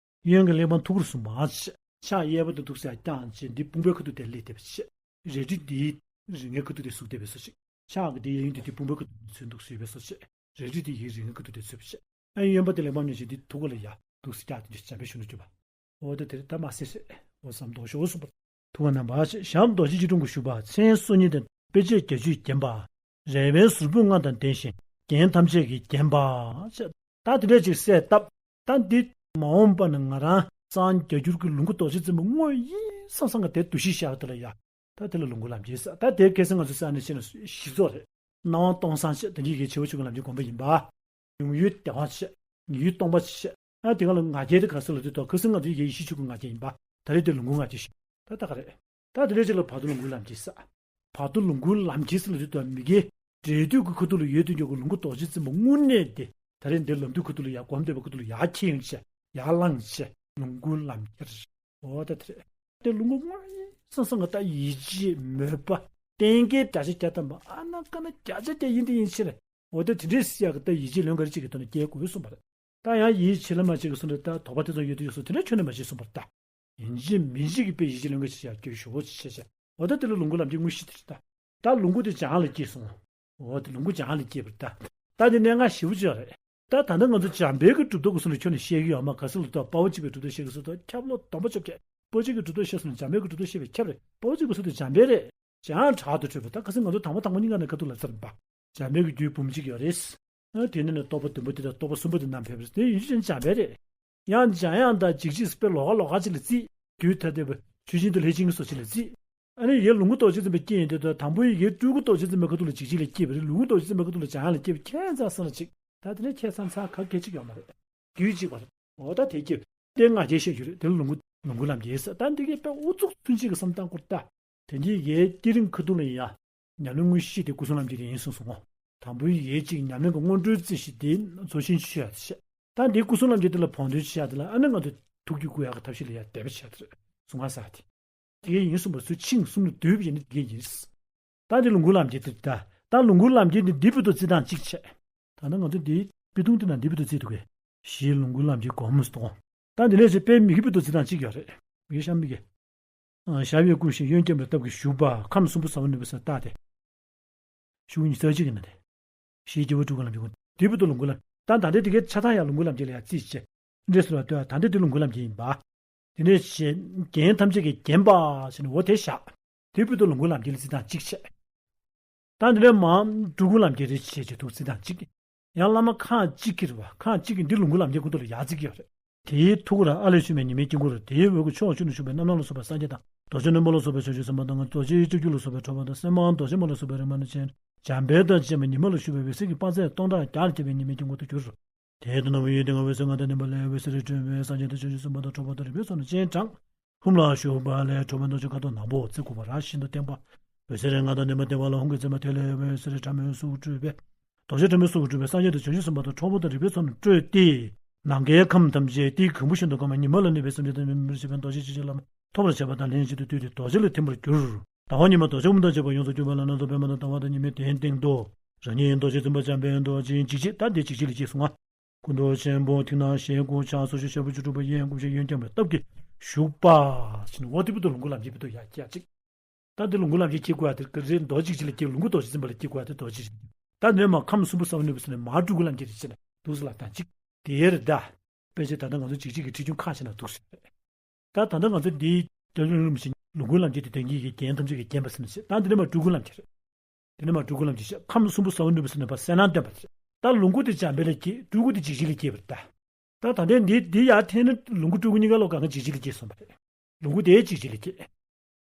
གཡོན་གྱི་གླེགས་བམ་ཐུགས་ཀར་ཟུངས་པ་བྱས། ཕྱག་གཡས་པ་དེ་འདུག་སེ་བརྐྱངས་བྱས་འདི་དཔུང་པའི་ཁ་ཐུག་དེར་སླེབས་བསྡད་པ་བྱས། རལ་གྲི་འདིའི་རིགས་ལྔའི་ཁ་ཐུག་དེར་ཟུག་བསྡད་པའི་བཟོ་ཅིག་ཕྱག་གི་འདིའི་གཡས་གཡོན་དེ་འདི་དཔུང་པའི་ཁ་ཐུག་དེར་ཚུར་འདུག་སེ་ཡོད་པའི་བཟོ་ཅིག་རལ་གྲི་འདི་ཡི་རིགས་ལྔའི་ཁ་ཐུག་དེར་ཚུད་པ་བྱས། ཨ་གཡོན་པ་དེ་གླེགས་བམ་གཉིས་ཀྱིས་འདི་ཐུགས་ཀ་ལ་ཡར་འདུག་སེ་བཀྱགས་ཏེ་འཇམ་དཔལ་གཞོན་ནུར་གྱུར་པ། འོ་ད་དེར་ད་མ་ཟེར་རེད། འོ་བསམ་མདོག་ཤོག་གསུངས་པ། ཐུགས་ཀར་བསྣམས་པ་ཞེས་ཞབས་རྡོ་རྗེ་སྐྱིལ་ཀྲུང་གིས་བཞུགས་པ། མཚན་སོ་གཉིས་དང་དཔེ་བྱད་བརྒྱད་ཅུས་བརྒྱན་པ། རལ་པའི་ཟུར་ཕུད་ལྔ་དང་ལྡན་ཞིང་རྒྱན་ཐམས་ཅད་ཀྱིས་བརྒྱན་པ། ཞེས་ད་དེ་འདྲས་ཅིག་གསལ་བཏབ། ད་འདི་མ་འོངས་པ་ན་ང་རང་གཙང་བརྒྱད་འགྱུར་གྱི་ལོངས་སྐུ་རྡོ་རྗེ་འཛིན་པ་དངོས་ཡིན་བསམ་བསམ་ག་དེ་འདུ་ཤེས་བཞག་དེ་ལ་ཡ། ད་དེ་ལ་ལོངས་སྐུ་ལམ་འཁྱེར་ཟེར། ད་དེ་ཁ་སང་ང་ཚོས་བསམ་ནས་བྱས་ན་གཞི་རྫོགས་རེད། སྣང་བ་སྟོང་སང་བྱས། ད་འདི་གའི་ཆེ་བ་ཆུང་གི་ལམ་འཁྱེར་སྒོམ་པ་ཡིན་པ། ཡོང་ཡུལ་བདེ་བ་བྱས། ངེས་ཡུལ་སྟོང་པ་བྱས། ཨ་དེ་ག་ལ་ང་རྒྱལ་དེ་ག་ས་ལ་དེ་དོ་ཁ་སང་ང་ཚོའི་ཡེ་ཤེས་ཆོས་སྐུ་ང་རྒྱལ་ཡིན་པ། ད་རེས་དེ་ལོངས་སྐུ་ང་རྒྱལ་ཞིག་ད་ད་ག་རེད། ད་དེ་འདྲས་ཅིག་ལ་བར་དུ་ལོངས་སྐུའི་ལམ་འཁྱེར་ཟེར། བར་དུ་ལོངས་སྐུའི་ལམ་འཁྱེར་ཟེར་ལ་དེ་དོ་མི་དགེ་འབྲས་དུས་ཀྱི་ཁ་ཐུག་ལ་ཡོད་དུས་འཇོག་གི་ལོངས་སྐུ་རྡོ་རྗེ་འཛིན་པ་དངོས་གནས་དེ་ད་རེས་འདིར་ལམ་དུས་ཁ་ཐུག་ལ་ཡར་སྒོམ་བསྡད་པའི་ཁ་ཐུག་ལ་ཡར་འཁྱེར་ཡོང་བྱས་ཡར་བླངས་བྱས་ལོངས་སྐུའི་ལམ་འཁྱེར། འོ་ད་དེ་རེད། དེ་ལོངས་སྐུ་དངོས་ཡིན་བསམ་བསམ་ག་ད་ཡིད་ཆེས་མོས་པ་གཏན་འཁེལ་བརྒྱ་ཆ་བརྒྱ་ཐམ་པ་ཨ་ན་ཀ་ན་བརྒྱ་ཆ་བརྒྱ་ཡིན་དེ་ཡིན་ཕྱིར། འོ་ད་དེ་འདྲས་སྲིད་ཡག་གི་ད་ཡིད་ཆེས་ལོན་ག་རེ་གཅིག་གི་ཐོག་ནས་སྐྱེལ་དགོས་གསུངས་པ་རེད། ད་ཡང་ཡིད་ཆེས་ལ་མ་བྱེད་གི་གསུངས་རེད། ད་དོགས་པ་དེ་ཚོ་ཡོད་དུ་ཡོད་སོ་དེ་འདྲ་ཁྱོན་ནས་མ་བྱེད་གསུངས་པ་རེད། ད་ཡིན་གཅིག་མིན་གཅིག་གི་དཔེ་ཡིད་ཆེས་ལོན་ག་བྱེད་ཡག་སྐྱོ་ཤོག་ཅེས་བྱས། འོ་ད་དེ་ལ་ལོངས་སྐུ་ལམ་འཁྱེར་དངོས་གཞི་དེ་རེད་ད། ད་ལོངས་སྐུ་དེ་འཇམ་དབྱངས་ལ་སྐྱེས་སོང་། འོ་དེ་ལོངས་སྐུ་འཇམ་དབྱངས་ལ་སྐྱེས་པ་རེད་ད། ད་དེ་གནད་འགག་ཞེ་པོ་ཅིག་རེད། ད་ད་ལྟ་ང་ཚོ་འཇམ་དཔལ་གྱི་གྲུབ་མཐའ་སྐོར་སོང་ལ་ཁྱོན་ནས་བཤད་ཀྱི་ཡོད་མ་རེད། ག་ས་ལ་ད་དཔའ་བོ་གཅིག་པའི་གྲུབ་མཐའ་བཤད་ཀྱི་སོང་ད་ཁྱབ་ལོ་སྡོམ་པ་ཆོབ་ཁྱད། དཔའ་བོ་གཅིག་གི་གྲུབ་མཐའ་བཤད་སོང་ན་འཇམ་དཔལ་གྱི་གྲུབ་མཐའ་བཤད་པའི་ཁྱབ་རེད། དཔའ་བོ་གཅིག་པ་སུ་དེ་འཇམ་དཔལ་རེད། འཇམ་དབྱངས་དྲག་ཏུ་གྲོལ་བ་ད་ག་ས་ང་ཚོ་དང་པོ་དང་པོ་གཉིས་ཀ་ནས་ཁ་ཐུག་ལ་ཚར་པ། འཇམ་དཔལ་གྱི་རྒྱུད་འབུམ་གཅིག་ཡོད་རེད། ཨ་དེ་ནས་ནི་རྟོགས་པ་བདུན་པོ་དེ་དང་རྟོགས་པ་གསུམ་པོ་དེ་རྣམས་ཕེབས་པ་རེད། དེ་ཡིན་ཕྱིན་འཇམ་དཔལ་རེད། ཡང་འཇམ་དབྱངས་དང་འཇིགས་བྱེད་དཔེ་ལོགས་ཀ་ལོགས་ཀ་ཅིག་ལ་བརྩིས། དུས་ཐ་དད་པའི་ཆོས་ཅན་དང་ལྷས་བྱིན་གྱི་བཟོ་ཅིག་ལ་བརྩིས། ཨ་ནི་ཡར་ལོངས་སྐུ་རྡོ་རྗེ་འཛིན་པའི་དཀྱིལ་ཡིན་དུས་དང་པོ་ཡི་ཡར་སྤྲུལ་སྐུ་རྡོ་རྗེ་འཛིན་པའི་ཁ་ཐུག་ལ་འཇིགས་བྱེད་ལ་སྐྱེས་པ་རེད། ལོངས་སྐུ་རྡོ་རྗེ་འཛིན་པའི་ཁ་ཐུག་ལ་འཇམ་དབྱངས་ལ་སྐྱེས་པ་ཁྱད་མཚར་སོང་ལ་ཅིག་ད་དེ་ནས་ཁྱད་མཚར་མཚར་ག་གེ་ཅིག་ཡོད་མ་རེད། རྒྱུད་གཅིག་པ་རེད། འོ་ད་དེ་སྐྱེས་པ་དེ་ལ་ལོངས་སྐུ་ལོངས་སྐུ་ལམ་འཁྱེར་ཟེར། ད་འདི་གའི་དཔེ་ཨུ་ཚུགས་ཚུན་ཆད་ཀྱི་བསམ་སྟངས་སྐོར་ད། དེ་འདྲའི་ཡའི་བསྐྱེད་རིམ་ཁ་ཐུག་ལ་ཡ། ཉམས་ལེན་དངོས་གཞི་དེ་སྐུ་གསུམ་ལམ་འཁྱེར་དེ་ཡིན་གསུངས་སོང་ངོ་། དང་པོའི་ཡའི་གཅིག་ཉམས་ལེན་གྱི་སྔོན་འགྲོའི་རྩིས་གཞི་དེ་རྫོགས་ཆེན་ཆུད་ཡ་དེ་བཤད། ད་འདི་སྐུ་གསུམ་ལམ་འཁྱེར་དེ་ལ་བོགས་འདོན་བྱེད་ཡ་དེ་ལ་ཨ་ནི་ང་ཚོ་ཐུགས་རྒྱུད་བསྐུལ་ཡག་གི་ཐབས་ཤེས་ལ་ཡ་དད་པ་བྱེད་ཡ་དེ་རེད་གསུང་ག་ས་དེ། དེ་གའི་ཡིན་གསུངས་པ་ཚུལ་ཆིངས་གསུམ་ལ་འདུས་པ་ཡིན་ན་དེ་གའི་ཡིན། ད་འདི་ལོངས་སྐུ་ལམ་འཁྱེར་དེ་ད། ད་ལོངས་སྐུ་ལམ་འཁྱེར་དེ་འདི་བོད་དུ་རྩིས་སྟངས་གཅིག་བྱས། ད་ནི་ང་ཚོ་འདི་དཔེ་ཐུང་དེ་ན་འདི་བོད་དུ་རྩིས་འདུག་གས། གཞི་ལོངས་སྐུ་ལམ་འཁྱེར་སྒོམ་སྟོང་། ད་འདི་ནས་ཅིག་དཔེ་མི་གི་བོད་དུ་རྩིས་སྟངས་གཅིག་ཡོད་རེད། མི་གི་གཤམ་མི་གི། ཨ། ཞབས་གཡས་བསྐུམ་ཞིང་གཡོན་བརྐྱང་བའི་སྟབས་ཀྱིས་བཞུགས་པ། ཁམས་གསུམ་པོ་ཟ་བ་ནུས་པའི་སར་བལྟས་ཏེ། ཞུགས་ཉི་ཚེ་གཅིག་གི་ནང་དེ། ཞེས་སྐྱེ་བོ་སྤྲུལ་སྐུ་ལམ་གྱི་སྒོ་དེ་བོད་དུ་ལོངས་སྐུ་ལམ། ད་ད་ལྟའི་དེ་གའི་ཆ་ཚང་ཡང་ལོངས་སྐུ་ལམ་འཁྱེར་ལ་ཡང་རྩིས་བྱས། འདྲེས་སུ་ལ་ལྟོས། ད་ལྟའི་དེ་ལོངས་སྐུ་ལམ་འཁྱེར་ཡིན་པ། དེ་ནས་ཞེས་རྒྱན་ཐམས་ཅད་ཀྱིས་བརྒྱན་པ་ཞེས་ནས་འོ་དེ་བཞག། དེ་བོད་དུ་ལོངས་སྐུ་ལམ་འཁྱེར་ལ་རྩིས་སྟངས་གཅིག་བྱས། ད་འདི་ནས་མར་སྤྲུལ་སྐུ་ལམ་འཁྱེར་རེ་བྱས་བྱས་ཐུགས་རྩིས་སྟངས་གཅིག། ཡང་བླ་མ་ཁག་གཅིག་གིས་རེད་བ། ཁག་གཅིག་གིས་འདི་ལོངས་སྐུ་ལམ་འཁྱེར་ཁོ་ཐོག་ལ་ཡར་རྩིས་ཀྱི་ཡོད་རེད། དེའི་ཐུགས་ཀར་ཨ་ལས་བྱོན་པའི་ཉི་མའི་དཀྱིལ་འཁོར། དེའི་འོག་གི་ཕྱོགས་བཅུ་ནས་བཞུགས་པའི་རྣམ་སྣང་ལ་སོགས་པའི་སངས་རྒྱས་དང་། རྡོ་རྗེ་རྣོན་པོ་ལ་སོགས་པའི་བྱང་ཆུབ་སེམས་དཔའ་དང་། རྡོ་རྗེ་སྤྱོད་བརྒྱུད་ལ་སོགས་པའི་གྲུབ་པ་དང་། སེམས་དཔའ་རྡོ་རྗེ་མ་ལ་སོགས་པའི་རིག་མ་རྣམས་ཀྱིས་འཇམ་དཔལ་དང་བཅས་པ་ཉི་མ་ལ་བཞུགས་པའི་འོད་ཟེར་གྱི་དཔག་ཚད་སྟོང་ཕྲག་བརྒྱ་ལ་ཁྱབ་པའི་ཉི་མའི་དཀྱིལ་འཁོར་དུ་གྱུར། དེ་ལྟར་སྣང་བའི་ཡུལ་དེ་ན་འོད་ཟེར་ལྔ་དང་ལྡན་པ་ལས་འོད་ཟེར་འཕྲོས་པས་སངས་རྒྱས་དང་བྱང་ཆུབ་སེམས་དཔའ་དང་གྲུབ་པ་དང་རིག་པའི་ཚོགས་རྣམས་སྤྱན་དྲངས། ཧཱུྃ་ལ་ཞུགས་པ་ལས་གྲུབ་པའི་རྡོ་རྗེ་ཁ་དོག་ནག་པོ་རྩེ་དགུ་པ་རང་བཞིན་དུ་བརྟན་པ། འོད་ཟེར་ལྔ་དང་ལྡན་པ་བརྟན་པ་ལ་ཧཱུྃ་གི་མཛེས་མ་དེ་ལས་འོད་ཟེར་ཕྲ་མོའི་གཟུགས་སྤྲུལ་པས། རྡོ་རྗེ་ཕྲ་མོའི་གཟུགས་སུ་གྲུབ་པའི་སངས་རྒྱས་དང་བྱང་ཆུབ་སེམས་དཔའ་དང་གྲུབ་པ་དང་རིག་པའི་ཚོགས་རྣམས་སྤྲོས་ཏེ། ནམ་མཁའི་ཁམས་ཐམས་ཅད་དེའི་གོང་བུ་བཞིན་དུ་བཀང་བ་ཉི་མ་ལ་གནས་པའི་སེམས་ཅན་ཐམས་ཅད་མི་འབོར་ཆེ་བའི་རྡོ་རྗེ་ཆེ་ཆུང་ལ་ཐོབ་པར་བྱེད་པ་དང་ལྷན་ཅིག་ཏུ་བཏུད་དེ་རྡོ་རྗེ་ལ་ཐིམ་པར་གྱུར། ཟླ་བ་ཉི་མ་རྡོ་རྗེ་དབུ་མདངས་བཅས་པ་ཡོངས་སུ་གྱུར་པ་ལ་སྣང་ཚུལ་པདྨ་དང་ཟླ་བ་དང་ཉི་མའི་གདན་སྟེང་དུ། རང་ཉིད་རྡོ་རྗེ་འཛིན་པ་འཇམ་དཔལ་རྡོ་རྗེ་འཇིགས་བྱེད་ད་འདི་འཇིགས་བྱེད་ལ་སྐྱེས་སོང་ང་། སྐུ་མདོག་ཆེན་པོ་མཐིང་ནག་ཞལ་དགུ་ཕྱག་སོར་བཞི་ཞབས་བཅུ་དྲུག་པ་གཡས་བསྐུམ་ཞིང་གཡོན་བརྐྱང་བའི་སྟབས་ཀྱིས་བཞུགས་པ། ཞེས་ནས་འོ་དེ་བོད་དུ་ལོངས་སྐུ་ལམ་འཁྱེར་བོད་དུ་ཡར་བསྐྱེད་ཅིག་ད་འདི་ལོངས་སྐུ་ལམ་འཁྱེར་བསྐྱེད་དགོས་ཡ་དེ་ག་རེ་རྡོ་རྗེ་འཇིགས་བྱེད་ལ་བསྐྱེད། ལོངས་སྐུ་རྡོ་རྗེ་འཛིན་པ་ལ་བསྐྱེད་དགོས་ཡ་དེ་རྡོ་རྗེ་འཇིགས་བྱེད། ད་འདི་ནས་མར་ཁམས་གསུམ་པོ་ཟ་བ་ནུས་པ་ཟེར་ནས་མར་སྤྲུལ་སྐུ་ལམ་འཁྱེར་དེ་བྱས་ནས་འདུག་སེ་ལ་བཏང་ཅིག་དེ་ཡར་ད། དཔེ་ཆ་ད་ལྟ་ང་ཚོ་འཇིགས་བྱེད་ཀྱི་ཁྲིད་རྒྱུན་ཁག་ཅིག་ན་འདུག་སེ་རེད། ད་ད་ལྟ་ང་ཚོ་འདིའི་རྒྱ་གཞུང་རིན་པོ་ཆེ་ལོངས་སྐུ་ལམ་འཁྱེར་དེ་དོན་གྱི་ཡི་གེ་རྒྱན་ཐམས་ཅད་ཀྱིས་བརྒྱན་པ་ཟེར་ནས་བཤད། ད་འདི་ནས་མར་སྤྲུལ་སྐུ་ལམ་འཁྱེར། དེ་ནས་མར་སྤྲུལ་སྐུ་ལམ་འཁྱེར་བཤད། ཁམས་གསུམ་པོ་ཟ་བ་ནུས་པ་ཟེར་ནས་ཕར་གསལ་སྣང་སྟོན་པ་རེད། ད་ལོངས་སྐུ་དེ་འཇམ་དཔལ་ལ་བསྐྱེད། སྤྲུལ་སྐུ་དེ་འཇིགས་བྱེད་ལ་བསྐྱེད་པ་རེད་ད། ད་ད་ལྟའི་འདི་འདི་ཡར་འཐེན་ན་ལོངས་སྐུ་སྤྲུལ་སྐུ་གཉིས་ཀ་ལོག་གང་ག་འཇིགས་བྱེད་ལ་བསྐྱེད་སོང་བ་རེད། ལོངས་སྐུ་དེ་འཇིགས་བྱེད་ལ་བསྐྱེད།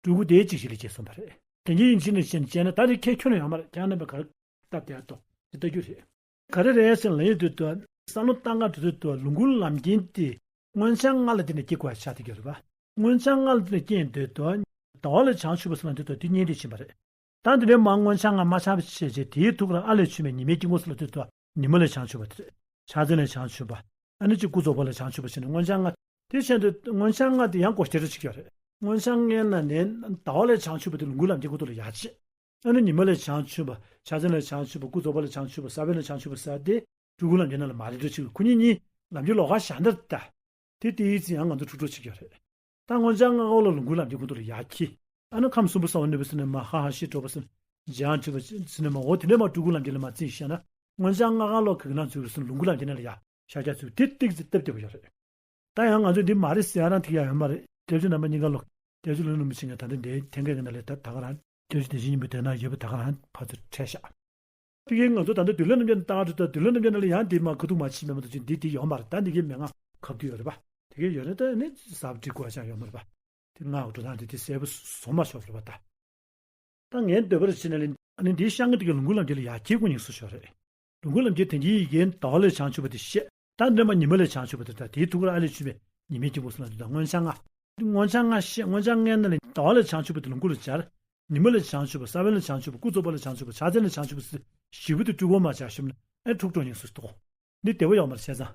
སྤྲུལ་སྐུ་དེ་འཇིགས་བྱེད་ལ་བསྐྱེད་སོང་བ་རེད། དེ་གཉིས་ཡིན་ཕྱིན་ནས་བཤད་ན་བྱས་ན་ད་དེ་ཁྱད་ཁྱོན་ནས་ཡོད་མ་རེད། ཁྱེད་རྣམ་པས་ག་རེ་སྟབས་བདེ་ཏོ་དེ་ལྟ་རྒྱུ་རེད། ག་རེ་རེད་ཟེར་ན་ལ་ཡོད་དུས་དུ་བསམ་བློ་བཏང་ག་འགྲོ་དུས་དུ་ལོངས་སྐུ་ལམ་འཁྱེར་དེ་མངོན་བྱང་ལྔ་ལ་བརྟེན་ནས་སྐྱེ་དགོས་ཆགས་བསྡད་ཀྱི་རེད་པ། མངོན་བྱང་ལྔ་ལ་བརྟེན་ནས་སྐྱེ་དུས་དུ་ཟླ་བ་ལས་བྱང་ཆུབ་པ་ཟེར་ན་དུས་དུ་དེ་གཉེན་དེ་ཕྱིན་པ་རེད། ད་འདི་ནས་མར་མངོན་བྱང་ལྔ་མ་ཆགས་པ་བྱས་རྗེས་དེའི་ཐུགས་ཀར་ཨ་ལས་བྱོན་པའི་ཉི་མའི་དཀྱིལ་འཁོར་ཟེར་ལ་དུས་དུ་ཉི་མ་ལས་བྱང་ཆུབ་པ་དེ་རེད། ཕྱག་མཚན་ལས་བྱང་ཆུབ་པ། ཨ་ནི་གཅིག་སྐུ་རྫོགས་པ་ལས་བྱང་ཆུབ་པ་བྱས་ནས་མངོན་བྱང་ལྔ། དེ་བཞིན་དུ་མངོན་བྱང་ལྔ་དེ་ཡང་སྒོ་ཁྱེར་གཅིག་ཡོད་རེད། མངོན་བྱང་ལྔའི་ནང་ནས་ཟླ་བ་ལས་བྱང་ཆུབ་པ་དེ་ལོངས་སྐུ་ལམ་འཁྱེར་ཁོ་ཐོག་ལ་ཡར་བྱེད། ཨ་ནི་ཉི་མ་ལས་བྱང་ཆུབ་པ། ཕྱག་མཚན་ལས་བྱང་ཆུབ་པ། སྐུ་རྫོགས་པ་ལས་བྱང་ཆུབ་པ། ས་བོན་ལས་བྱང་ཆུབ་པ་ཟེར་དེ་སྤྲུལ་སྐུ་ལམ་འཁྱེར་ནང་ལ་མར་རེ་འགྲོ་བྱེད། ཁོ་གཉིས་གཉིས་ལམ་འཁྱེར་ལོགས་ཀ་བཞག་འདིར་ལྟ། དེ་དེའི་ཚེ་ཡང་ང་ཚོ་འཁྲུག་འགྲོ་བྱེད་ཀྱི་ཡོད་རེད། ད་མངོན་བྱང་ལྔ་ག་ལོག་ལོངས་སྐུ་ལམ་འཁྱེར་ཁོ་ཐོག་ལ་ཡར་འཁྱེར། ཨ་ནི་ཁམས་གསུམ་པོ་ཟ་བ་ནུས་པ་ཟེར་ནས་མར་ཧ་ཧ་ཤི་གྲོགས་པོ་ཟེར་ནས་འཇམ་དབྱངས་ཁྲིད་པ་ཟེར་ནས་མར་འོ་དེ་ནས་མར་སྤྲུལ་སྐུ་ལམ་འཁྱེར་ལ་མར་རྩིས་བཞག་ན་མངོན་བྱང་ལྔ་ག་ལོག་གི་ནང་ཚུད་པ་ཟེར་ནས་ལོངས་སྐུ་ལམ་འཁྱེར་ནང་ལ་ཡར་ཤར་རྒྱག་ཚུལ་དེ་ཏིག་ཙི་སྟབས་བདེ་པོ་ཡོད་རེད། ད་ཡང་ང་ཚོས་འདི་མ་རེད་ཟེར་ཡ་རང་ཐིག་ཡ་ཡོད་མ་རེད། སྐྱབས་རྗེ་རྣམ་པ་གཉིས་ཀ་ལོག་སྐྱབས་རྗེ་ལྷ་ནུབ་མི་ཆེན་གྱི་ད་ལྟ་འདིའི་ཐེངས་འགའ་གི་ནང་ལས་ད་ད་ག་རང་སྐྱབས་རྗེ་བདེ་ཆེན་སྙིང་པོ་དེ་ན་ཡོད་པ་ད་ག་རང་ཕར་ཚུར་འཕྲད་ཤག་དེ་གའི་ང་ཚོ་ད་ལྟ་འདུལ་བའི་རྣམ་གཞག་ནས་ལྟ་ག་འགྲོ་ད་འདུལ་བའི་རྣམ་གཞག་ནང་ལ་ཡང་འདི་མ་ཁ་ཐུག་མ་ཕྱིན་མེད་མ་གཏོགས་ཅིག་འདི་དེ་ཡོད་མ་རེད། ད་འདི་གའི་མན་ངག་ཁ་ཐུག་ཡོད་རེད་པ། དེ་གའི་ཡོད་རེད། ད་ནི་ཟབ་འགྲིག་དགོས་ཅང་ཡོད་མ་རེད་པ། དེ་སྔགས་འགྲོ་སྟངས་དེ་དེ་གསལ་པོ་བཟོ་མ་ཆོག་རེད་པ་ད། ད་ངའི་འདོད་པར་བྱས་ན་ལས་ཨ་ནི་འདིའི་ཤངས་ཀྱི་དེ་གའི་ལོངས་སྐུ་ལམ་འཁྱེར་ལ་ཡར་འཁྱེར་དགོས་ཉེན་སུ་ཞོག་རེད། ལོངས་སྐུ་ལམ་འཁྱེར་དོན་གྱི་ཡི་གེ་ཟླ་བ་ལས་བྱང་ཆུབ་པ་དེ་བཤད། ད་འདྲ་མ་ཉི་མ་ལས་བྱང་ཆུབ་པ་དེ་ད་དེའི་ཐུགས་ཀར་ཨ་ལས་བྱོན་པའི་ཉི་མའི་དཀྱིལ་འཁོར་ཟེར་ན་དེ་དང་མངོན་བྱང་ལྔ། མངོན་བྱང་ལྔ་བཤད། མངོན་བྱང་ལྔའི་ནང་ལས་ཟླ་བ་ལས་བྱང་ཆུབ་པ་དེ་ལོངས་སྐུ་ལ་སྦྱར། ཉི་མ་ལས་བྱང་ཆུབ་པ། ས་བོན་ལས་བྱང་ཆུབ་པ། སྐུ་རྫོགས་པ་ལས་བྱང་ཆུབ་པ། ཕྱག་མཚན་ལས་བྱང་ཆུབ་པ་ཟེར་བཞི་པོ་དེ་སྤྲུལ་སྐུ་མ་སྦྱར་ཞུམ་ན་ཨེ་འཁྲུག་འགྲོ་ཉེན་སུ་ཐོག་འདི་བདེ་བོ་ཡོད་མ་རེད་བྱས་ཙང་།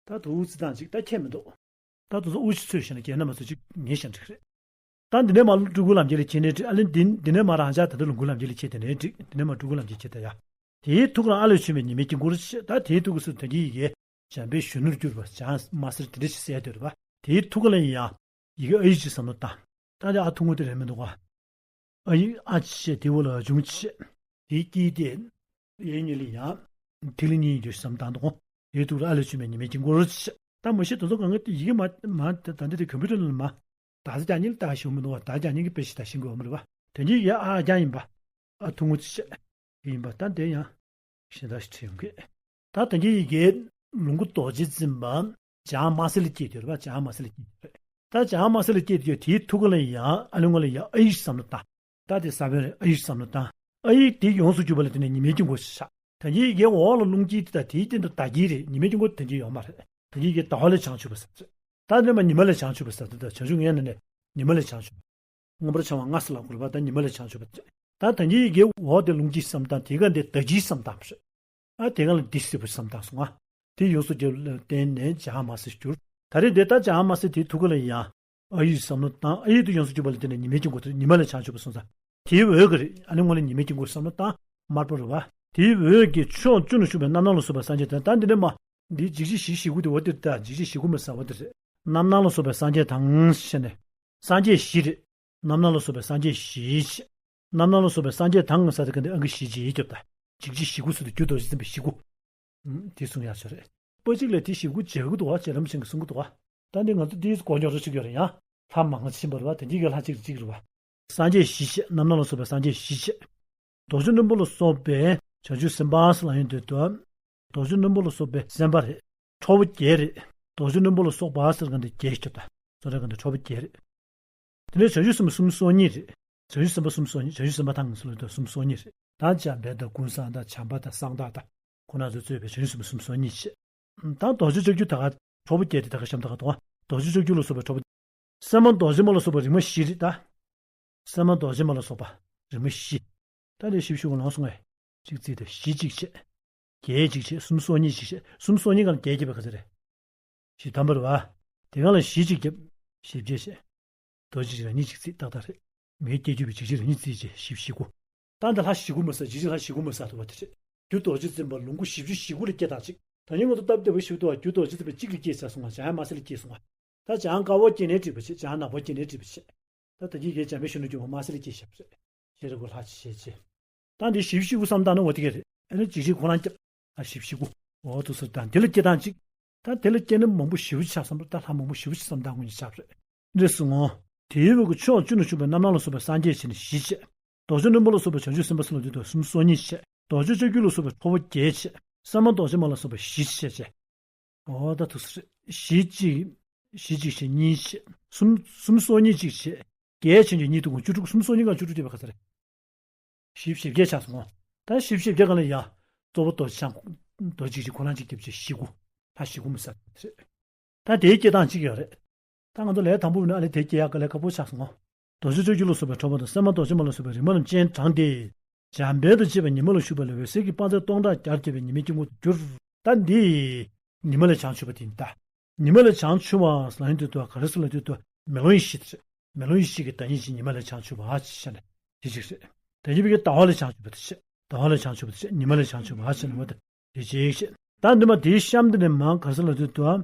ད་དུ་རྩི་སྟངས་ཅིག་ད་ཁྱད་མི་འདུག་ད་དུ་ཚོ་དབུ་ཅིག་ཚོས་བཞག་ན་རྒྱན་རྣམ་པ་ཚོ་ཅིག་ངེས་ཤེས་འགྲིག་རེད། ད་འདི་ནས་མར་སྤྲུལ་སྐུ་ལམ་འཁྱེར་ལ་འཁྱེར་ནས་འགྲིག་ཨ་ལེ་འདི་འདི་ནས་མར་རང་ཅག་ད་ལྟ་ལོངས་སྐུ་ལམ་འཁྱེར་ལ་འཁྱེར་དེ་ནས་འགྲིག་འདི་ནས་མར་སྤྲུལ་སྐུ་ལམ་འཁྱེར་འཁྱེར་ད་ཡ། དེའི་ཐུགས་ཀར་ཨ་ལས་བྱོན་པའི་ཉི་མའི་དཀྱིལ་འཁོར་ཞེས་ད་དེའི་ཐུགས་ཀར་སུ་དོན་གྱི་ཡི་གེ་འཇམ་དཔལ་གཞོན་ནུར་གྱུར་པ་བྱང་མ་ཟེར་དེ་འདྲ་ཞིག་གསལ་འདོད་རེད་པ། དེའི་ཐུགས་ཀར་ལ་ཡིན་ཡང་ཡི་གེ་ཨ་ཡིག་ཅིག་བསམ་བློ་བཏང་། ད་དེ་ཨ་ཐུང་ངུ་དེ་རེད་མི་འདུག་ག་ཨ་ཡིག་ཨ་ཅེས་དེའི་འོག་ལ་འབྱུང་ཅེས། དེའི་དཀྱིལ་དེ་གཡས་གཉིས་ལ་ཡང་ཐིག་ལེ་གཉིས་ཡོད་བསམ་བཏང་དང་། དེའི་ཐུག་ལ་ཨ་ལས་བྱུང་བའི་ཉི་མའི་དཀྱིལ་འཁོར་ཅེས། ད་མ་གཞི་དེ་ཚོ་གང་ག་དེ་ཡི་གེ་མ་མ་ད་ད་འདི་དེ་ཀམ་པུ་ཊར་ནང་ལ་མ། ད་ས་རྒྱག་ཉིན་ལྟ་ཞིག་མི་འདུག་བ། ད་རྒྱག་ཉིན་གྱི་དཔེ་ཞིག་ད་ཤེས་དགོས་མ་རེད་བ། དོན་གྱི་ཡ་ཨ་རྒྱག་ཡིན་པ། ཨ་ཐུང་ངུ་ཅི་བྱེད་ཡིན་པ་ད་དེ་ཡང་གཞན་དག་ཞིག་བྲིས་ཡོང་གི། ད་དོན་གྱི་ཡི་གེ་ལོངས་སྐུ་རྡོ་རྗེ་འཛིན་པ་བྱང་དམར་སེར་ལ་སྐྱེས་དུས་རེད་བ། བྱང་དམར་སེར་ལ་སྐྱེས་དུས་རེད། ད་བྱང་དམར་སེར་ལ་སྐྱེས་དུས་དེའི་ཐུགས་ཀ་ལ་ཡང་ཨ་ལུ་ང་ལ་ཡང་ཨ་ཡིག་བསམ་བློ་བཏང་། ད་དེ་ས་བོན་རེད། ཨ་ཡིག་བསམ་བློ་བཏང་། ཨ་ཡིག་དེ་ཡོངས་སུ་གྱུར་པ་ལ་བརྟེན་ནས་ཉི་མའི་དཀྱིལ་འཁོར་ཞེས་བྱ། དོན་གྱི་ཡི་གེ་འོག་ལ་རླུང་དཀྱིལ་དེ་དང་དེའི་སྟེང་དུ་ཟླ་དཀྱིལ་རེད། ཉི་མའི་དཀྱིལ་འཁོར་དོན་གྱི་ཡོད་མ་རེད། དོན་གྱི་ཡི་གེ་ཟླ་བ་ལས་བྱང་ཆུབ་པ་ཟེར། ད་འདི་མ་ཉི་མ་ལས་བྱང་ཆུབ་པ་ཟེར་དེ་དང་བྱང་ཆུབ་ངས་ནི་ནས་ཉི་མ་ལས་བྱང་ཆུབ་པ། མངོན་པར་བྱང་བ་ལྔ་ཟེར་ལ་གོ་རེད་བ། ད་ཉི་མ་ལས་བྱང་ཆུབ་པ་ཟེར། ད་དོན་གྱི་ཡི་གེ་འོག་དེ་རླུང་དཀྱིལ་བསམ་བཏང་། དེའི་སྒང་དེ་ཟླ་དཀྱིལ་བསམ་བཏང་བ་རེད། ཨ་དེའི་སྒང་ལ་འདི་སྲིད་པ་བསམ་བཏང་སོང་ང་། དེ་ཡོངས་སུ་གྱུར་ལ་བརྟེན་ནས་བྱང་དམར་སེར་གྱུར། ད་རེས་དེ་ལྟར་བྱང་དམར་སེར་དེའི་ཐུགས་ཀ་ལ་ཡང་ཨ་ཡིག་བསམ་བློ་བཏང་། ཨ་ཡིག་དེ་ཡོངས་སུ་གྱུར་པ་ལ་བརྟེན་ནས་ཉི་མའི་དཀྱིལ་འཁོར་དེ་ཉི་མ་ལས་བྱང་ཆུབ་པ་སོང་ཙང་། དེའི་འོད་ཀྱི་རེད། ཨ་ནི་སྔོན་ལ་ཉི་མའི་དཀྱིལ་འཁོར་བསམ་བློ་བཏང་། དམར་པོ་རེད་བ། དེའི་འོད་ཀྱི་ཕྱོགས་བཅུ་ན་བཞུགས་པའི་རྣམ་སྣང་ལ་སོགས་པའི་སངས་རྒྱས་དང་། ད་འདི་ནས་མ། འདི་འཇིགས་བྱེད་བཞི་བཞི་དགུ་དེ་འོ་དེ་རེད། ད་འཇིགས་བྱེད་བཞི་དགུ་མ་ཟ་འོ་དེ་རེད། རྣམ་སྣང་ལ་སོགས་པའི་སངས་རྒྱས་དང་ཞེས་ནས། སངས་རྒྱས་བཞི་རེད། རྣམ་སྣང་ལ་སོགས་པའི་སངས་རྒྱས་བཞི་ཞེས། རྣམ་སྣང་ལ་སོགས་པའི་སངས་རྒྱས་དང་ས་དེ་ག་འདི་ཨང་ཀི་བཞི་བྱས་སྐྱོབ་ད། འཇིགས་བྱེད་བཞི་དགུ་ཟེར་དུས་རྒྱུ་རྡོ་རྗེ་འཛིན་པའི་བཞི་དགུ། ཨུམ། དེ་གསུང་ཡག་ཤོས་རེད། པོ་གཅིག་ལས་དེ་བཞི་དགུ་བྱེད་དགོས་འདུག་བ། རྗེ་རིན་པོ་ཆེ་གིས་གསུང་གི་འདུག་བ། ད་འདི་ང་ཚོ་འདིའི་གོ་ཉོ་རོགས་བྱེད་ཀྱི་ཡོད་རེད་ཡ། ལྷ་མང་ང་ཕྱིན་པ་རེད་བ། དེ་འདི་གའི་ལྷ་གཅིག་རེད། གཅིག་རེད་བ། སངས་རྒྱས་བཞི་བྱས། རྣམ་སྣང་ལ་སོགས་པའི་སངས་རྒྱས་བཞི་བྱས། རྡོ་རྗེ་རྣོན་པོ་ལ་སོགས་པའི་བྱང་ཆུབ་སེམས་དཔའ་ཟེར་ལ་ཡོང་དུས་དུ། རྡོ་རྗེ་རྣོན་པོ་ལ་སོགས་པའི་སེམས་དཔའ་རེད། ཁྲོ་བོ་བརྒྱད་རེད། རྡོ་རྗེ་རྣོན་པོ་ལ་སོགས་པ་ཟེར་ག་འདི་བརྒྱད་སྐྱོབ་ད། སོ་ར་ག་འདི་ཁྲོ་བོ་བརྒྱད་རེད། དེ་ནས་བྱང་ཆུབ་སེམས་དཔའ་སུམ་ཅུ་སོ་གཉིས་རེད། བྱང་ཆུབ་སེམས་དཔའ་སུམ་ཅུ་སོ་གཉིས། བྱང་ཆུབ་སེམས་དཔའ་ཐང་ངེ་སུ་ལ་དུ་སུམ་ཅུ་སོ་གཉིས་རེད། ད་འཇམ་དཔལ་དང་ཀུན་བཟང་དང་བྱམས་པ་དང་གསང་བདག་དང་ཁོང་རྣམ་ཚོས་གཙོས་པའི་བྱང་ཆུབ་སེམས་དཔའ་སུམ་ཅུ་སོ་གཉིས་བྱས། ད་རྡོ་རྗེ་ལྕགས་ཀྱུ་ད་ག་ཁྲོ་བོ་བརྒྱད་དེ་ད་ག་ཤམ་ད་ག་དང་། རྡོ་རྗེ་ལྕགས་ཀྱུ་ལ་སོགས་པའི་ཁྲོ་བོ། སེམས་མ་རྡོ་རྗེ་མ་ལ་སོགས་པ་རིག་མ་བཞི་རེད་ད། སེམས་མ་རྡོ་རྗེ་མ་ལ་སོགས་པ་རིག་མ་བཞི། ད་ལས་བཞི་བཞི་གོ་ལོང་སོང་ངས། གཅིག་བརྩིས་ཏེ་བཞི་གཅིག་བྱས། བརྒྱད་གཅིག་བྱས། སུམ་ཅུ་སོ་གཉིས་གཅིག་བྱས། སུམ་ཅུ་སོ་གཉིས་གང་ལ་བརྒྱད་བརྒྱབ་པའི་ག་ཚོད་རེད། བཞི་ཐམ་པ་རེད་བ། དེ་གང་ལ་བཞི་གཅིག་བརྒྱབ། བཞི་བརྒྱད་བྱས། རྡོ་རྗེ་གཅིག་རང་ཉིད་གཅིག་བརྩིས་ཏག་ཏག་རེད། མེ་སྐྱེ་གྱུར་པའི་འཇིགས་བྱེད་རང་ཉིད་བརྩིས་བྱས་བཞི་བཞི་དགུ། ད་འདི་ལྷ་བཞི་དགུ་མ་ཟ། འཇིགས་བྱེད་ལྷ་བཞི་དགུ་མ་ཟ་ཐུབ་པ་དེ་རེད། རྒྱུ་རྡོ་རྗེ་འཛིན་པ་ལོངས་སྐུ་བཞི་བཅུ་ཞེ་དགུ་ལ་སྐྱེ་དང་གཅིག་ད་ནི་ང་ཚོ་སྟབས་བདེ་བོ་ཞིག་འདུག་བ། རྒྱུ་རྡོ་རྗེ་འཛིན་པ་གཅིག་ལ་སྐྱེས་ཚར་སོང་བ། བྱང་དམར་སེར་ལ་སྐྱེས་སོང་བ། ད་བྱང་དཀར་པོ་སྐྱེས་ནས་བྲིས་པ་བྱས། བྱང་ནག་པོ་སྐྱེས་ནས་བྲིས་པ་བྱས། ད་ད་གིན་གའི་འཇམ་དཔལ་གཞོན་ནུ་སྐྱོང་བ་དམར་སེར་ལ་སྐྱེས་བཞག་པ་རེད། ཤེས་རབ་ཀྱི་ལྷ་ཆེ་ཆེ་ཆེ། ད་འདི་བཞི་བཅུ་ཞེ་དགུ་བསམ་བཏང་ན་འོ་དེ་ག་རེད། ཨ་ནི་འཇིགས་བྱེད་ཁོ་རང་སྐྱབས། ཨ་བཞི་བཅུ་ཞེ་དགུ། འོ་དུ་ཟེར་དང་དེ་ལ་སྐྱེ་དང་གཅིག་ད་དེ་ལ་སྐྱེ་ན་མང་པོ་ཞེ་པོ་ཆགས་སོང་བ། ད་ལྷ་མང་པོ་ཞེ་པོ་ཞིག་བསམ་བཏང་དགོས་ཀྱི་ཆགས་པ་རེད། འདི་སོང་ངོ་། དེའི་འོག་གི་ཕྱོགས་བཅུ་ན་བཞུགས་པའི་རྣམ་སྣང་ལ་སོགས་པའི་སངས་རྒྱས་བྱས་ནས་བཞི་བྱས། རྡོ་རྗེ་རྣོན་པོ་ལ་སོགས་པའི་བྱང་ཆུབ་སེམས་དཔའ་ལ་འདུས་ཏོ་སུམ་ཅུ་སོ་གཉིས་བྱས། རྡོ་རྗེ་ལྕགས་ཀྱུ་ལ་སོགས་པའི་ཁྲོ་བོ་བརྒྱད་བྱས། སེམས་མ་རྡོ་རྗེ་མ་ལ་སོགས་པའི་བཞི་བྱས་བྱས། འོ་ད་ཐུགས་སུ་རེད། བཞི་གཅིག་བཞི་གཅིག་བྱས་གཉིས་བྱས། སུམ་སུམ་ཅུ་སོ་གཉིས་གཅིག་བྱས། བརྒྱད་བྱས་ཀྱི་གཉིས་ཐུག་གོང་བཅུ་དྲུག་སུམ་ཅུ་སོ་གཉིས་གང་བཅུ་དྲུག་བརྒྱབ་པ་ག་ཚོད་རེད། བཞི་བཅུ་ཞེ་བརྒྱད་ཆགས་སོང་ངོ་། ད་བཞི་བཅུ་ཞེ་བརྒྱད་གང་ལ་ཡ། གཙོ་བོ་རྡོ་རྗེ་འཆང་། རྡོ་རྗེ་གཅིག་ཁོ་རང་གཅིག་བརྒྱབ་བྱས་བཞི་དགུ། ད་བཞི་དགུ་མི་ཟ་རེད། ད་དེའི་སྐྱེ་སྟངས་གཅིག་ཡོད་རེད། ད་ང་ཚོ་ལས་དང་པོ་བས་ན་ཨ་ལས་དེ་སྐྱེ་ཡག་ག་ལས་ཁག་པོ་ཆགས་སོང་ངོ་། རྡོ་རྗེ་ལྕགས་ཀྱུ་ལ་སོགས་པའི་ཁྲོ་བོ་དང་སེམས་མ་རྡོ་རྗེ་མ་ལ་སོགས་པའི་རིག་མ་རྣམས་སྤྱན་དྲངས་ཏེ། འཇམ་དཔལ་དང་བཅས་པ་ཉི་མ་ལ་བཞུགས་པ་ལ་འོད་ཟེར་གྱི་དཔག་ཚད་སྟོང་ཕྲག་བརྒྱར་བརྒྱབ་པའི་ཉི་མའི་དཀྱིལ་འཁོར་དུ་གྱུར། ད་འདི་ཉི་མ་ལས་བྱང་ཆུབ་པ་དེ་ཡིན་ད། ཉི་མ་ལས་བྱང་ཆུབ་པ་ཟེར་ལ་ཡོང་དུས་དུ་ག་རེ་ཟེར་ལ་ཡོང་དུས་དུ་མེ་ལོང་ཡེ་ཤེས་དེ་རེད། མེ་ལོང་ཡེ་ཤེས་ཀྱི་བདག་ཉིད་ཅིག་ཉི་མ་ལས་བྱང་ཆུབ་པ་ཅེས་བྱ་ནས་དེ་གཅིག་རེད། དེ་ཉིད་པའི་ཟླ་བ་ལས་བྱང་ཆུབ་པ་དེ་བྱེད། ཟླ་བ་ལས་བྱང་ཆུབ་པ་དེ་བྱེད། ཉི་མ་ལས་བྱང་ཆུབ་པ་ཅེས་ནས་མ་དེ་དེ་གཅིག་བྱེད། ད་འདི་མ་དེའི་གཤམ་དེ་ནས་མ་ག་རེ་ཟེར་ལ་ཡོང་དུས་དུ།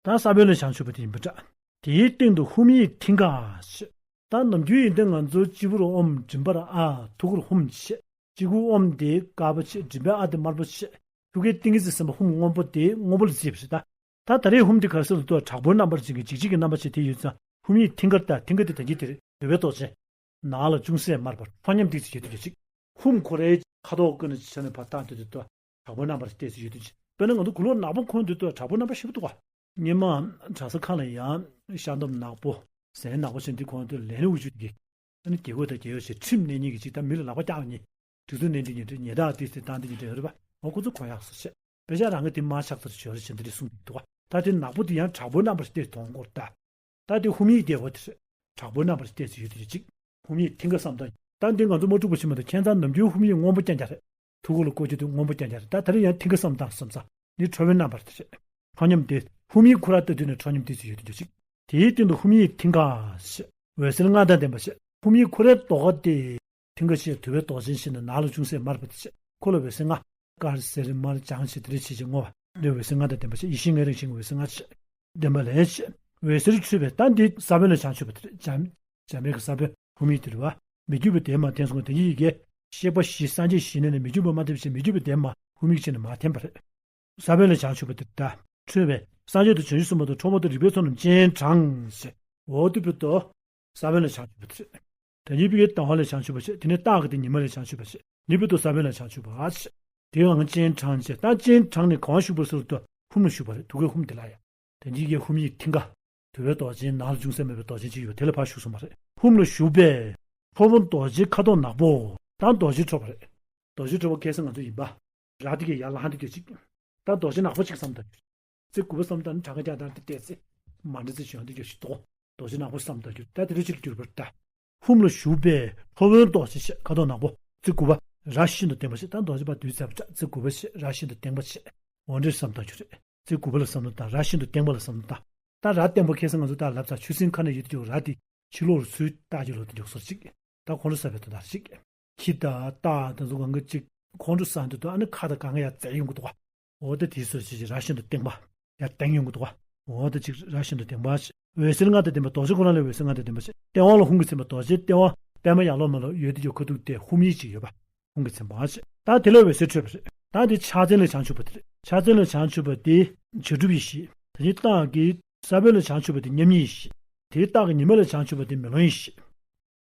ད་ས་བོན་ལས་བྱང་ཆུབ་པ་དེ་ཡིན་པ་འདྲ། དེའི་སྟེང་དུ་ཧཱུྃ་ཡིག་མཐིང་ག་ཞེས། ད་ནམ་རྒྱུན་ཡིན་ཏེ་ང་ཚོ་སྤྱི་བོར་ཨོཾ། མགྲིན་པར་ཨ། ཐུགས་ཀར་ཧཱུྃ་ཞེས། སྤྱི་བོར་ཨོཾ་དེ་དཀར་པོ་ཆེ། མགྲིན་པའི་ཨ་དེ་དམར་པོ་ཆེ། ཐུགས་ཀའི་ཏིང་ངེ་འཛིན་སེམས་དཔའ་ཧཱུྃ་སྔོན་པོ་དེ་སྔོན་པོ་ལ་བརྩིས་པ་ཞིག་ད། ད་ད་རེས་ཧཱུྃ་དེ་ག་རེ་ཟེར་ལ་ལྟོས། དྲག་པོའི་རྣམ་པར་བྱེད་ཀྱི་འཇིགས་བྱེད་ཀྱི་རྣམ་པ་བྱེད་དེ་ཡོད་ཙང་ཧཱུྃ་ཡིག་མཐིང་ག་ད། མཐིང་ག་དེ་ད་གིན་དེ་རེད། འདོད་པའི་རྟོག་ཅན། ནག་ལ་ཅུང་ཟད་དམར་པོ་ཁྲོ་གཉམ་ཏིག་ཙི་ཡོད་དུས་ཀྱི་ཅིག་ཧཱུྃ་ཁོ་རའི་ཁ་དོག་ཀུན་ནས་ཆ་ནས་ཕར་བཏང་དུས་དུ་དྲག་པོའི་རྣམ་པར་བལྟས་ཚུལ་ཡོད་དུས། དཔེར་ན་ང་ཚོ་དགུང་ལོ་ནག་པོ་འཁོར་དུས་དུ་དྲག་པོའི་རྣམ་པ་ཞིག་འདུག་ག་སྔོན་མ་གྲྭ་ས་ཁག་ལ་ཡང་ཤ་འདོམ་ནག་པོ། ཟས་ནག་པོ་བྱས་འདི་ཁོང་དུ་ལན་དབུ་ཆུ་དེ། ཨ་ནི་རྒྱལ་སྒོ་དང་རྒྱལ་ཡོ་ཞེས་ཁྲིམས་གནས་ཉིན་གྱི་ཅིག་ད་མི་ལ་ལག་པ་བཀྱག་ཉིན། དུས་ཚོད་གནས་འདི་ཉིན་རེ་ཉེ་དག་དེ་ཚེ་བཏང་འདི་ཉིན་རེ་ཡོད་རེད་པ། འོ་ཁོ་ཚོ་གོ་ཡག་སོ་བྱས། དཔེ་ཆ་རང་གི་དེ་མ་ཆགས་ཚར་བྱོས་རེ་བྱས་འདི་རེ་གསུངས་འདུག་ག་ད་དེ་ནག་པོ་དེ་ཡང་དྲག་པོའི་རྣམ་པར་བལྟས་མཐོང་སྐོར་ད། ད་དེ་ཧཱུྃ་ཡིག་དེ་འོ་དེ་རེད། དྲག་པོའི་རྣམ་པར་བལྟས་ཚུལ་ཡོད་དེ་ཅིག་ཧཱུྃ་ཡིག་མཐིང་ག་བསམ་དང་། ད་འདི་ང་ཚོ་མ་འཁྲུག་པ་ཕྱི་མ་དང་ཁྱད་མཚར་ནམ་རྒྱུན་ཧཱུྃ་ཡིག་སྔོན་པོ་རྐྱང་རྐྱང་རེད། ཐུགས་ཁུར་ལ་བཀོད་རྒྱུ་དེ་སྔོན་པོ་རྐྱང་རྐྱང་རེད། ད་ད་རེས་ཡང་མཐིང་ག་བསམ་དང་བསམ་ས། འདི་ཁྲོ་བོའི་རྣམ་པར་དེ་རེད། ཁྲོ་གཉམ་དེ་ཧཱུྃ་ཡིག་ཁོ་ར་ལྟ་དུས་ནས་ཁྲོ་གཉམ་དེ་ཚོ་ཡོད་དུས་ཅིག་དེའི་སྟེང་དུ་ཧཱུྃ་ཡིག་མཐིང་ག་ཞེས། འོད་ཟེར་ལྔ་དང་ལྡན་པ་ཞེས། ཧཱུྃ་ཡིག་ཁོ་རའི་ལྡོག་པ་སྟེ། མཐིང་ག་ཞེས་དུ་བའི་མདོག་ཅན་ཞེས་ནས་ནག་ལ་ཅུང་ཟད་དམར་པོ་དེ་བྱས། འཁོར་ལོ་འོད་ཟེར་ལྔ། དཀར་སེར་དམར་ལྗང་ཞེས་དེ་རེ་ཆེ་ཆེ་སྔོ་བ་རེ་འོད་ཟེར་ལྔ་དང་ལྡན་པ་ཞེས་ཡེ་ཤེས་ལྔའི་རང་བཞིན་གྱི་འོད་ཟེར་ལྔ་ཞེས་ལྡན་པ་ལས་ཞེས། འོད་ཟེར་འཕྲོས་པས་ད་འདི་ས་བོན་ལ་བྱང་ཆུབ་པ་དེ་རེད། འཇམ་འཇམ་དཔལ་གྱི་ས་བོན་ཧཱུྃ་ཡིག་དེ་རེད་བ། མི་བསྐྱོད་པའི་དོན་མ་བསྟན་སོང་། དེ་ཉིད་ཀྱི་གཤེགས་པ་བཞི་སངས་རྒྱས་བཞི་ནས་ནི་མི་བསྐྱོད་པ་མ་བསྟན་ཕྱིར་མི་བསྐྱོད་པའི་དོན་མ་ཧཱུྃ་ཡིག་ཅན་ནི་མ་བསྟན་པ་རེད། ས་བོན་ལས་བྱང་ཆུབ་པ་དེ་ད་འཕྲོས་པས་སངས་རྒྱས་དང་བྱང་ཆུབ་སེམས་དཔའ་དང་ཁྲོ་བོ་དང་རིག་པའི་ཚོགས་རྣམས་སྤྱན་དྲངས་ཟེར། འོ་དེ་བོད་དུ་ས་བོན་ལས་བྱང་ཆུབ་པ་དེ་རེད། དེ་ཉིད་བོད་ཀྱི་ཟླ་བ་ལས་བྱང་ཆུབ་པ་བྱས། དེ་ནས་སྟག་གི་དེ་ཉི་མ་ལས་བྱང་ཆུབ་པ་བྱས། ཉིད་བོད་དུ་ས་བོན་ལས་བྱང་ཆུབ་པ་བྱས། དེ་ཡང་སྤྱན་དྲངས་བྱས། ད་སྤྱན་དྲངས་ནས་གང་བཞུགས་པ་ཟེར་དུས་ཧཱུྃ་ལ་བཞུགས་པ་རེད། ཐུགས་ཀའི་ཧཱུྃ་དེ་ལ་ཡང་། དེ་ཉིད་ཀྱི་ཧཱུྃ་ཡིག་མཐིང་ག། དུ་བའི་རྡོ་རྗེ་ནང་ལ་ཅུང་ཟད་མེད་པའི་རྡོ་རྗེ་ཅིག་ཡོད། དེ་ལ་ཕར་བཞུགས་སོང་བ་རེད། ཧཱུྃ་ལ་བཞུགས་པས་ཁྲོ་བོ་རྡོ་རྗེ་ཁ་དོག་ནག་པོ། ད་རྡོ་རྗེ་ཁྲོ་བོ་རེད། རྡོ་རྗེ་ཁྲོ་བོ་ཁ་སང་ང་ཚོ་ཡིན་པ། ར་དེ་གའི་ཡར་ལངས་དེ་གའི་ཅིག་ད་རྡོ་རྗེ་ནག་པོ་ཅིག་བསམ་བཏང་རྒྱུ། ཚེ་དགུ་པ་བསམ་བཏང་ནི་གྲངས་ཀ་བརྒྱ་དང་དེ་བལྟས་ཚེ། མ་འདྲ་ཚེ་བྱུང་དེ་གའི་ཞིག་དོ། རྡོ་རྗེ་ནག་པོ་བསམ་བཏང་རྒྱུ། ད་དེ་འདྲ་ཅིག་གྱུར་པར་ལྟ། ཧཱུྃ་ལ་བཞུགས་པས་ཁྲོ་བོའི་རྡོ་རྗེ་ཞེས། ཁ་དོག་ནག་པོ། ཚེ་དགུ་པ། ར་ཤིན་ཏུ་བརྟན་པ་ཞེས། ད་རྡོ་རྗེ་པ་བསྡུས་ཚར་བ་འདྲ། ཚེ་དགུ་པ་ཞེས་ར་ཤིན་ཏུ་བརྟན་པ་ཞེས། འོ་འདྲའི་བསམ་བཏང་རྒྱུ་རེད། ཚེ་དགུ་པ་ལ་བསམ་བློ་བཏང་། ར་ཤིན་ཏུ་བརྟན་པ་ལ་བསམ་བློ་བཏང་། ད་ར་བརྟན་པོ་ཁ་སང་ང་ཚོ་ད་ལབ་ཚར། ཆུ་སྲིན་ཁ་ནས་ཡོད་དུས་ར་དེ་ཕྱི་ལོགས་རུ་ཚུར་ལྟ་རྒྱུ་ལོ་དེ་མགྱོགས་སོར་ཅིག་ད་ཁོང་ཁྲོ་ཟ་བའི་དོན་དག་ཅིག་ཁྱི་དང་སྟག་དང་ཚོ་གང་ག་ཅིག་ཁོང་ཁྲོ་ཟ་འདུག་ཨ་ནི་ཁ་དང་གང་ག་ཡར་འཛེགས་ཡོང་གི་འདུག་ག་འོ་ད་དེའི་སོ་ཞིག་ཅིག་ར་ཤིན་ཏུ་བརྟན་པ་ཡར་བརྟན་ཡོང་གི་འདུག་ག་འོ་ད་ཅིག་ར་ཤིན་ཏུ་བརྟན་པ་ཞིག་འོད་ཟེར་ལྔ་དང་ལྡན་པ་རྡོ་རྗེ་ཁོ་རང་ལས་འོད་ཟེར་ལྔ་དང་ལྡན་པ་ཞིག་སྟེང་འོག་ལ་ཧཱུྃ་གིས་མཚན་པ་རྡོ་རྗེ་སྟེང་འོག་པད་མ་ཡར་ལོག་མར་ལོག་ཡོད་དེ་ཡོད་ཁ་ཐུག་དེ་ཧཱུྃ་ཡིག་ཅིག་ཡོད་པ། ཧཱུྃ་གིས་མཚན་པ་ཞིག་ད་དེ་ལ་འོད་ཟེར་འཕྲོས་པ་རེད། ད་དེ་ཕྱག་མཚན་ལས་བྱང་ཆུབ་པ་དེ་རེད། ཕྱག་མཚན་ལས་བྱང་ཆུབ་པ་དེ་བྱ་གྲུབ་ཡེ་ཤེས། དེ་ནས་སྟག་གི་ས་བོན་ལས་བྱང་ཆུབ་པ་དེ་མཉམ་ཉིད་ཡེ་ཤེས། དེའི་སྟག་གི་ཉི་མ་ལས་བྱང་ཆུབ་པ་དེ་མེ་ལོང་ཡེ་ཤེས།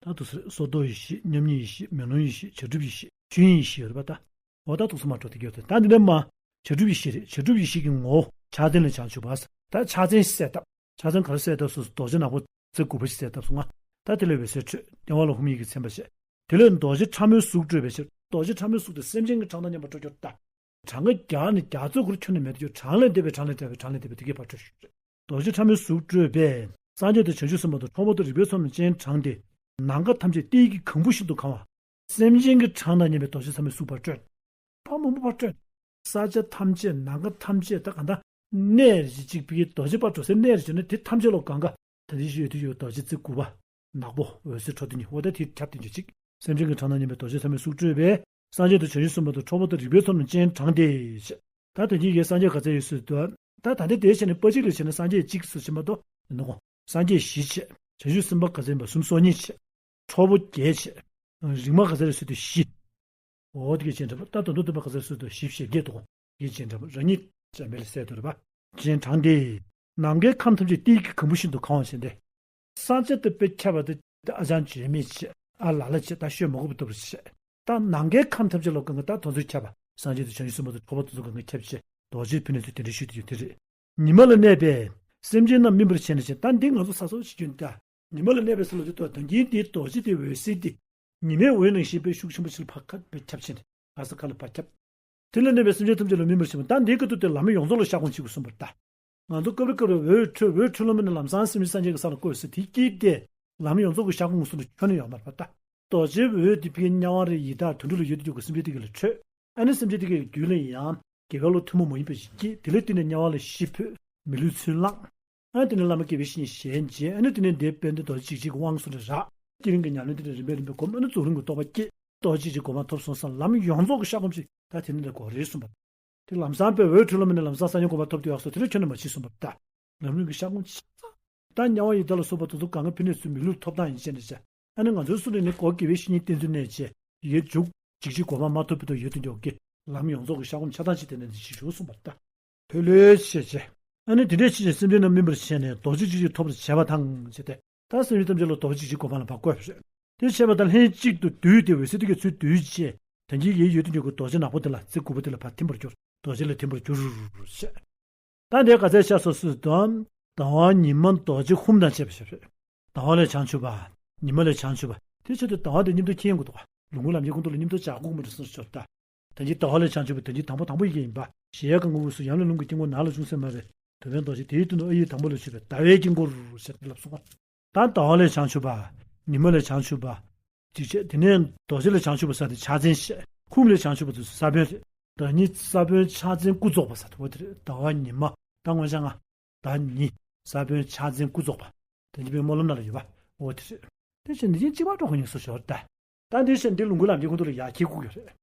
ད་དུ་སོར་རྟོག་ཡེ་ཤེས། མཉམ་ཉིད་ཡེ་ཤེས། མེ་ལོང་ཡེ་ཤེས། བྱ་གྲུབ་ཡེ་ཤེས། ཆོས་དབྱིངས་ཡེ་ཤེས་ཡོད་རེད་པ། ད་འོ་ད་ཐུགས་སུ་མ་འགྲོ་དེ་གྱུར་ཏེ། ད་འདི་ནས་མ་བྱ་གྲུབ་ཡེ་ཤེས་རེད། བྱ་གྲུབ་ཡེ་ཤེས་ཀྱི་ངོ་བོ་ཕྱག་མཚན་ལས་བྱང་ཆུབ་པ། ད་ཕྱག་མཚན་གསལ་བཏབ། ཕྱག་མཚན་ག་རེ་གསལ་བཏབ་སོང་། རྡོ་རྗེ་ནག་པོ་ཚེ་དགུ་པ་ཞིག་གསལ་བཏབ་སོང་ང་། ད་དེ་ལས་འོད་ཟེར་འཕྲོས། སྟེང་འོག་ལ་ཧཱུྃ་ཡིག་གིས་མཚན་པ་བྱས། དེ་ལས་རྡོ་རྗེ་ཕྲ་མོའི་གཟུགས་སྤྲོས་པའི་ཕྱིར། རྡོ་རྗེ་ཕྲ་མོའི་གཟུགས་དེ་སེམས་ཅན་གྱི་གྲངས་དང་མཉམ་པར་སྤྲོ་གྱུར་ལྟ། གྲངས་ཀ་བརྒྱ་ནས་བརྒྱ་ཚོད་ཁོར་ཁྱོན་ནས་མེད་དུ་གྱུར། གྲངས་ལས་འདས་པའི་གྲངས་ལས་འདས་པའི་གྲངས་ལས་འདས་པའི་དེ་གའི་བར་སྤྲོས་ཞུ་རེད། རྡོ་རྗེ་ཕྲ་མོའི་གཟུགས་སྤྲོས་པས་སངས་རྒྱས་དང་བྱང་ཆུབ་སེམས་དཔའ་དང་ཁྲོ་བོ་དང་རིག་པའི་ཚོགས་རྣམས་སྤྱན་དྲངས་ཏེ། ནམ་མཁའ་ཐམས་ཅད་ཏིལ་གྱི་གང་བུ་བཞིན་དུ་གང་བ། སེམས་ཅན་གྱི་གྲངས་དང་མཉམ་པའི་རྡོ་རྗེ་ཕྲ་མོའི་གཟུགས་ཕར་སྤྲོས། ཕ་མ་མོ་ཕར་སྤྲོས། ས་ཆ་ཐམས་ཅད་ནམ་མཁའ་ཐམས་ཅད་ད་ག་ད་གནས་རེ་ཅིག་པའི་རྡོ་རྗེ་ཕར་འགྲོ་སའི་གནས་རེ་བྱུང་ན་དེ་ཐམས་ཅད་ལོ་གང་ག་ད་དེ་བཞིན་ཡོད་དུ་ཡོད་རྡོ་རྗེ་རྩེ་དགུ་པ། ནག་པོ་འོད་ཟེར་འཕྲོ་དེ་ཉིད་འོ་ད་དེ་ཁྱབ་སྟེ་འཇུག་ཅིག་སེམས་ཅན་གྱི་གྲངས་དང་མཉམ་པའི་རྡོ་རྗེ་ཕྲ་མོའི་གཟུགས་སྤྲོས་པས་སངས་རྒྱས་དང་བྱང་ཆུབ་སེམས་དཔའ་དང་ཁྲོ་བོ་དང་རིག་པའི་ཚོགས་རྣམས་སྤྱན་དྲངས་ཏེ་ཞེས། ད་དོན་གྱི་ཡོད་སངས་རྒྱས་ག་ཚད་ཡོད་ཚུལ་དུ། ད་ད་ལྟའི་དེའི་ཆ་ནས་པ་གཅིག་ལ་བྱས་ན་སངས་རྒྱས་གཅིག་སུ་ཕྱིན་པ་དོ། ཡིན་ནོ། སངས་རྒྱས་བཞི་བྱས། བྱང་ཆུབ་སེམས་དཔའ་ག་ཚད་ཡིན་པ་གསུམ་སོ་གཉིས་བྱས། ཁྲོ་བོ་བརྒྱད་བྱས། རིག་མ་ག་ཚད་ཡོད་ཚུལ་དུ་བཞི། འོ་དེ་གའི་སྤྱན་དྲངས་པ། ད་དོན་དུ་སྟོན་པ་ག་ཚད་ཡོད་ཚུལ་དུ་བཞི་བྱས་བརྒྱད་དོ། དེ་གའི་སྤྱན་དྲངས་པ་རང་ཉིད་འཇམ་དཔལ་ལ་གསལ་དོ་རེད་པ། སྤྱན་དྲངས་ཏེ། ནམ་མཁའི་ཁམས་ཐམས་ཅད་ཏིལ་གྱི་གང་བུ་བཞིན་དུ་གང་བ་བྱས་ཏེ། ས་ཆ་དེ་དཔེ་ཁྱབ་པ་དེ་ཨ་ཅང་བརྗོད་མེད་བྱས། ཨ་ལ་ལ་བྱས། ད་ཤོད་མ་དགོས་པ་ལྟ་བུ་བྱས། ད་ནམ་མཁའི་ཁམས་ཐམས་ཅད་ལོ་གང་ག་ད་དོན་ཚུལ་ཁྱབ་པ། སངས་རྒྱས་དང་བྱང་ཆུབ་སེམས་དཔའ་དང་ཁྲོ་བོ་དེ་ཚོ་གང་ག་ཁྱབ་བྱས། རྡོ་རྗེ་ཕན་ཡོན་ཚུལ་དེ་འདྲ་ཞུས་ཏེ་ཡོད་དེ་རེད། ཉི་མ་ལ་གནས་པས་སེམས་ཅན་རྣམས་སྨིན་པར་བྱས་ནས་བྱས། ད་འདི་ང་ཚོ་ས་སོགས་ཞིག་རྒྱུན་ད། ཉི་མ་ལ་གནས་པའི་ས་ལ་དུ་དོན་གྱིས་འདིའི་རྡོ་རྗེ་དེ་འོད་ཟེར་དེ། ཉི་མའི་འོད་ནང་བཞིན་པའི་ཤུགས་ཆེན་པོ་ཞིག་ལ་ཕར་ཁ་བས་ཁྱབ་ཕྱིན། ག་ས་ག་ལ་ཕར་ཁྱབ། དེ་ལ་གནས་པའི་སེམས་ཅན་ཐམས་ཅད་ལ་སྨིན་པར་བྱེད་པ། ད་འདིའི་སྐབས་དུ་དེ་ལམ་ཡོངས་རྫོགས་ལ་ཤར་སྒོམ་བྱེད་དགོས་གསུངས་པར་ལྟ། ང་ཚོ་སྐབས་རེ་སྐབས་རེ་འོད་འཕྲོས་འོད་འཕྲོས་ལ་མིན་ན་ལམ་སང་སེམས་ཅན་སངས་རྒྱས་ཀྱི་ས་ལ་བཀོད་ཟེར་དེ་སྐྱེས་ཏེ། ལམ་ཡོངས་རྫོགས་ཀྱི་ཤར་སྒོམ་གསུངས་ནས་ཁྱོན་ནས་ཡོད་མ་རེད་པ་ལྟ། རྡོ་རྗེའི་འོད་དེ་ཕའི་དམྱལ་བ་རེ་ཡི་དྭགས་དུད་འགྲོ་ལ་ཡོད་དུ་འཇུག་གི་སེམས་ཅན་དེ་ག་ལ་འཕྲོས། ཨ་ནི་སེམས་ཅན་དེ་གའི་རྒྱུད་ལ་ཡང་དགེ་བའི་བློ་ཐུན་མོང་མ་ཡིན་པ་ཞིག་སྐྱེས། དེ་ལས་བརྟེན་ནས་དམྱལ་བ་ལ་ཤི་འཕོས། མི་ལུས་ཚུར་བླངས། ཨ་ནི་དེ་ནས་བླ་མ་དགེ་བའི་བཤེས་གཉེན་ཞལ་མཇལ། ཨ་ནི་དེ་ནས་འདས་དཔལ་ལྡན་རྡོ་རྗེ་འཇིགས་བྱེད་ཀྱི་དབང་གསུམ་རེ་རག་བསྐྱེད་རིམ་གྱི་ཉམས་ལེན་དེ་འདྲ་རིམ་པས་རིམ་པས་སྒོམ། ཨ་ནི་རྫོགས་རིམ་གྱི་རྟོགས་པ་སྐྱེས། རྡོ་རྗེ་འཇིགས་བྱེད་གོ་འཕང་ཐོབ་སོང་ཙང་ལམ་ཡོངས་རྫོགས་ཀྱི་ཤར་སྒོམ་ཞིག་ད་དེ་ནས་ལ་གོ་རེད་གསུངས་པ། དེ་ལམ་སང་པའི་འོད་འཕྲོས་ལ་མིན་ན་ལམ་སང་སངས་རྒྱས་གོ་འཕང་ཐོབ་དུས་ཡག་སོ་དེ་ལ་ཁྱོན་ནས་མ་མཆིས་གསུངས་པ་ལྟ། ལམ་རིམ་གྱི་ཤར་སྒོམ་ཆ་ཚང་། ད་དམྱལ་བ་ཡི་དྭགས་ལ་སོགས་པ་དེ་ཚོ་གང་ག་ཕན་ནས་ཚུར་མི་ལུས་ཐོབ་ཐང་ཡིན་ཅེས་ནས་བྱ། ཨ་ནི་ང་ཚོའི་སུ་རེ་ནི་གོ་དགེ་བའི་བཤེས་གཉེན་བསྟེན་ཚུལ་གནས་བྱས་ཡོད་འཇུག་འཇིགས་བྱེད་གོ་འཕང་མ་ཐོབ་པའི་དུ་ཡོད་དུ་འཇོག་གི་ལམ་ཡོངས་རྫོགས་ཀྱི་ཤར་སྒོམ་ཆ་ཚང་ཅིག་དེ་ནས་འདི་ཞིག་ཞུ་གསུངས་པ་ལྟ། ཐོས་ལོས་བྱས་བྱས། ཨ་ནི་དེ་འདྲས་བྱས་བྱས་སེམས་ཅན་རྣམས་སྨིན་པར་བྱས་ནས་རྡོ་རྗེ་འཇིགས་བྱེད་ཐོབ་པར་བྱ་བ་དང་བྱས་ཏེ། ད་སེམས་ཅན་ཐམས་ཅད་ལ་རྡོ་རྗེ་འཇིགས་བྱེད་གོ་འཕང་ལ་བ་བཀོད་པ་རེད། དེ་བྱས་པ་དང་ལྷན་ཅིག་ཏུ་བསྡུས་ཏེ་འོད་ཟེར་དེ་གའི་ཚུལ་བསྡུས་བྱས། དོན་གྱི་ཡེ་ཡོད་དུ་འཇོག་གི་རྡོ་རྗེ་ནག་པོ་དེ་ལ་རྩེ་དགུ་པོ་དེ་ལ་ཕར་ཐིམ་པར་གྱུར། རྡོ་རྗེ་ལ་ཐིམ་པར་གྱུར་ཞེས། ད་འདི་ག་ཚད་ཤར་སོང་ཟེར་དུས། ཟླ་བ་ཉི་མ་རྡོ་རྗེ་ཧཱུྃ་དང་བཅས་པ་ཞེས་པས། ཟླ་བ་ལས་བྱང་ཆུབ་པ། ཉི་མ་ལས་བྱང་ཆུབ་པ། དེ་ཆེད་དུ་ཟླ་བ་འདི་མཉམ་དུ་འཁྱེར་དགོས་འདུག་ག་ལུང་གི་ལམ་གྱི་ཁོང་ཁྲོ་ལ་མཉམ་དུ་བྱ་དགོས་མི་འདུག་གསུངས་སོ་ད། དོན་གྱི་ཟླ་བ་ལས་བྱང་ཆུབ་པ་དོན་གྱི་དང་པོ་དང་པོ་ཡི་གེ་ཡིན་པ། གཞལ་ཡས་ཁང་གི་དབུས་སུ་ཡབ་ལ་ལྷུན་གྱི་དཀྱིལ་འཁོར་ནང་ལ་ཅུང་ཟད་མར་པའི་དུ་བའི་རྡོ་རྗེ་དེའི་སྟེང་དུ་ཨ་ཡིག་དང་པོ་ལ་ཞུགས་པའི་ཟླ་བའི་དཀྱིལ་འཁོར་ཞེས་ཏེ་ལབ་སོང་བ། ད་ཟླ་བ་ལས་བྱང་ཆུབ་པ། ཉི་མ་ལས་བྱང་ཆུབ་པ། ཅིག་བྱས་དེ་ནས་རྡོ་རྗེ་ལས་བྱང་ཆུབ་པ་ཟེར་དེ་ཕྱག་མཚན་བཤད། ཧཱུྃ་ལས་བྱང་ཆུབ་པ་དེ་ས་བོན་རེད། ཟླ་ཉི་ས་བོན་ཕྱག་མཚན་ཀུན་རྫོགས་པ་ཟེར་དེ་འོ་དེ་རེད། ཟླ་བ་ཉི་མ་ད་ངོ་ཤ་ང་། ཟླ་ཉི། ས་བོན་ཕྱག་མཚན་ཀུན་རྫོགས་པ། དེ་ཉིད་པའི་སྨོན་ལམ་ནང་ལ་ཡོད་པ་འོ་དེ་རེད། དེ་བཞིན་འདི་བཞིན་གཅིག་པ་འགྲོ་གི་ཉེས་སུ་ཞོར་ད། ད་འདི་བཞིན་འདི་ལུང་གི་ལམ་གྱི་ཁོང་ཁྲོ་ལ་ཡ་ཁྱི་ཁུག་ཡོད་རེད།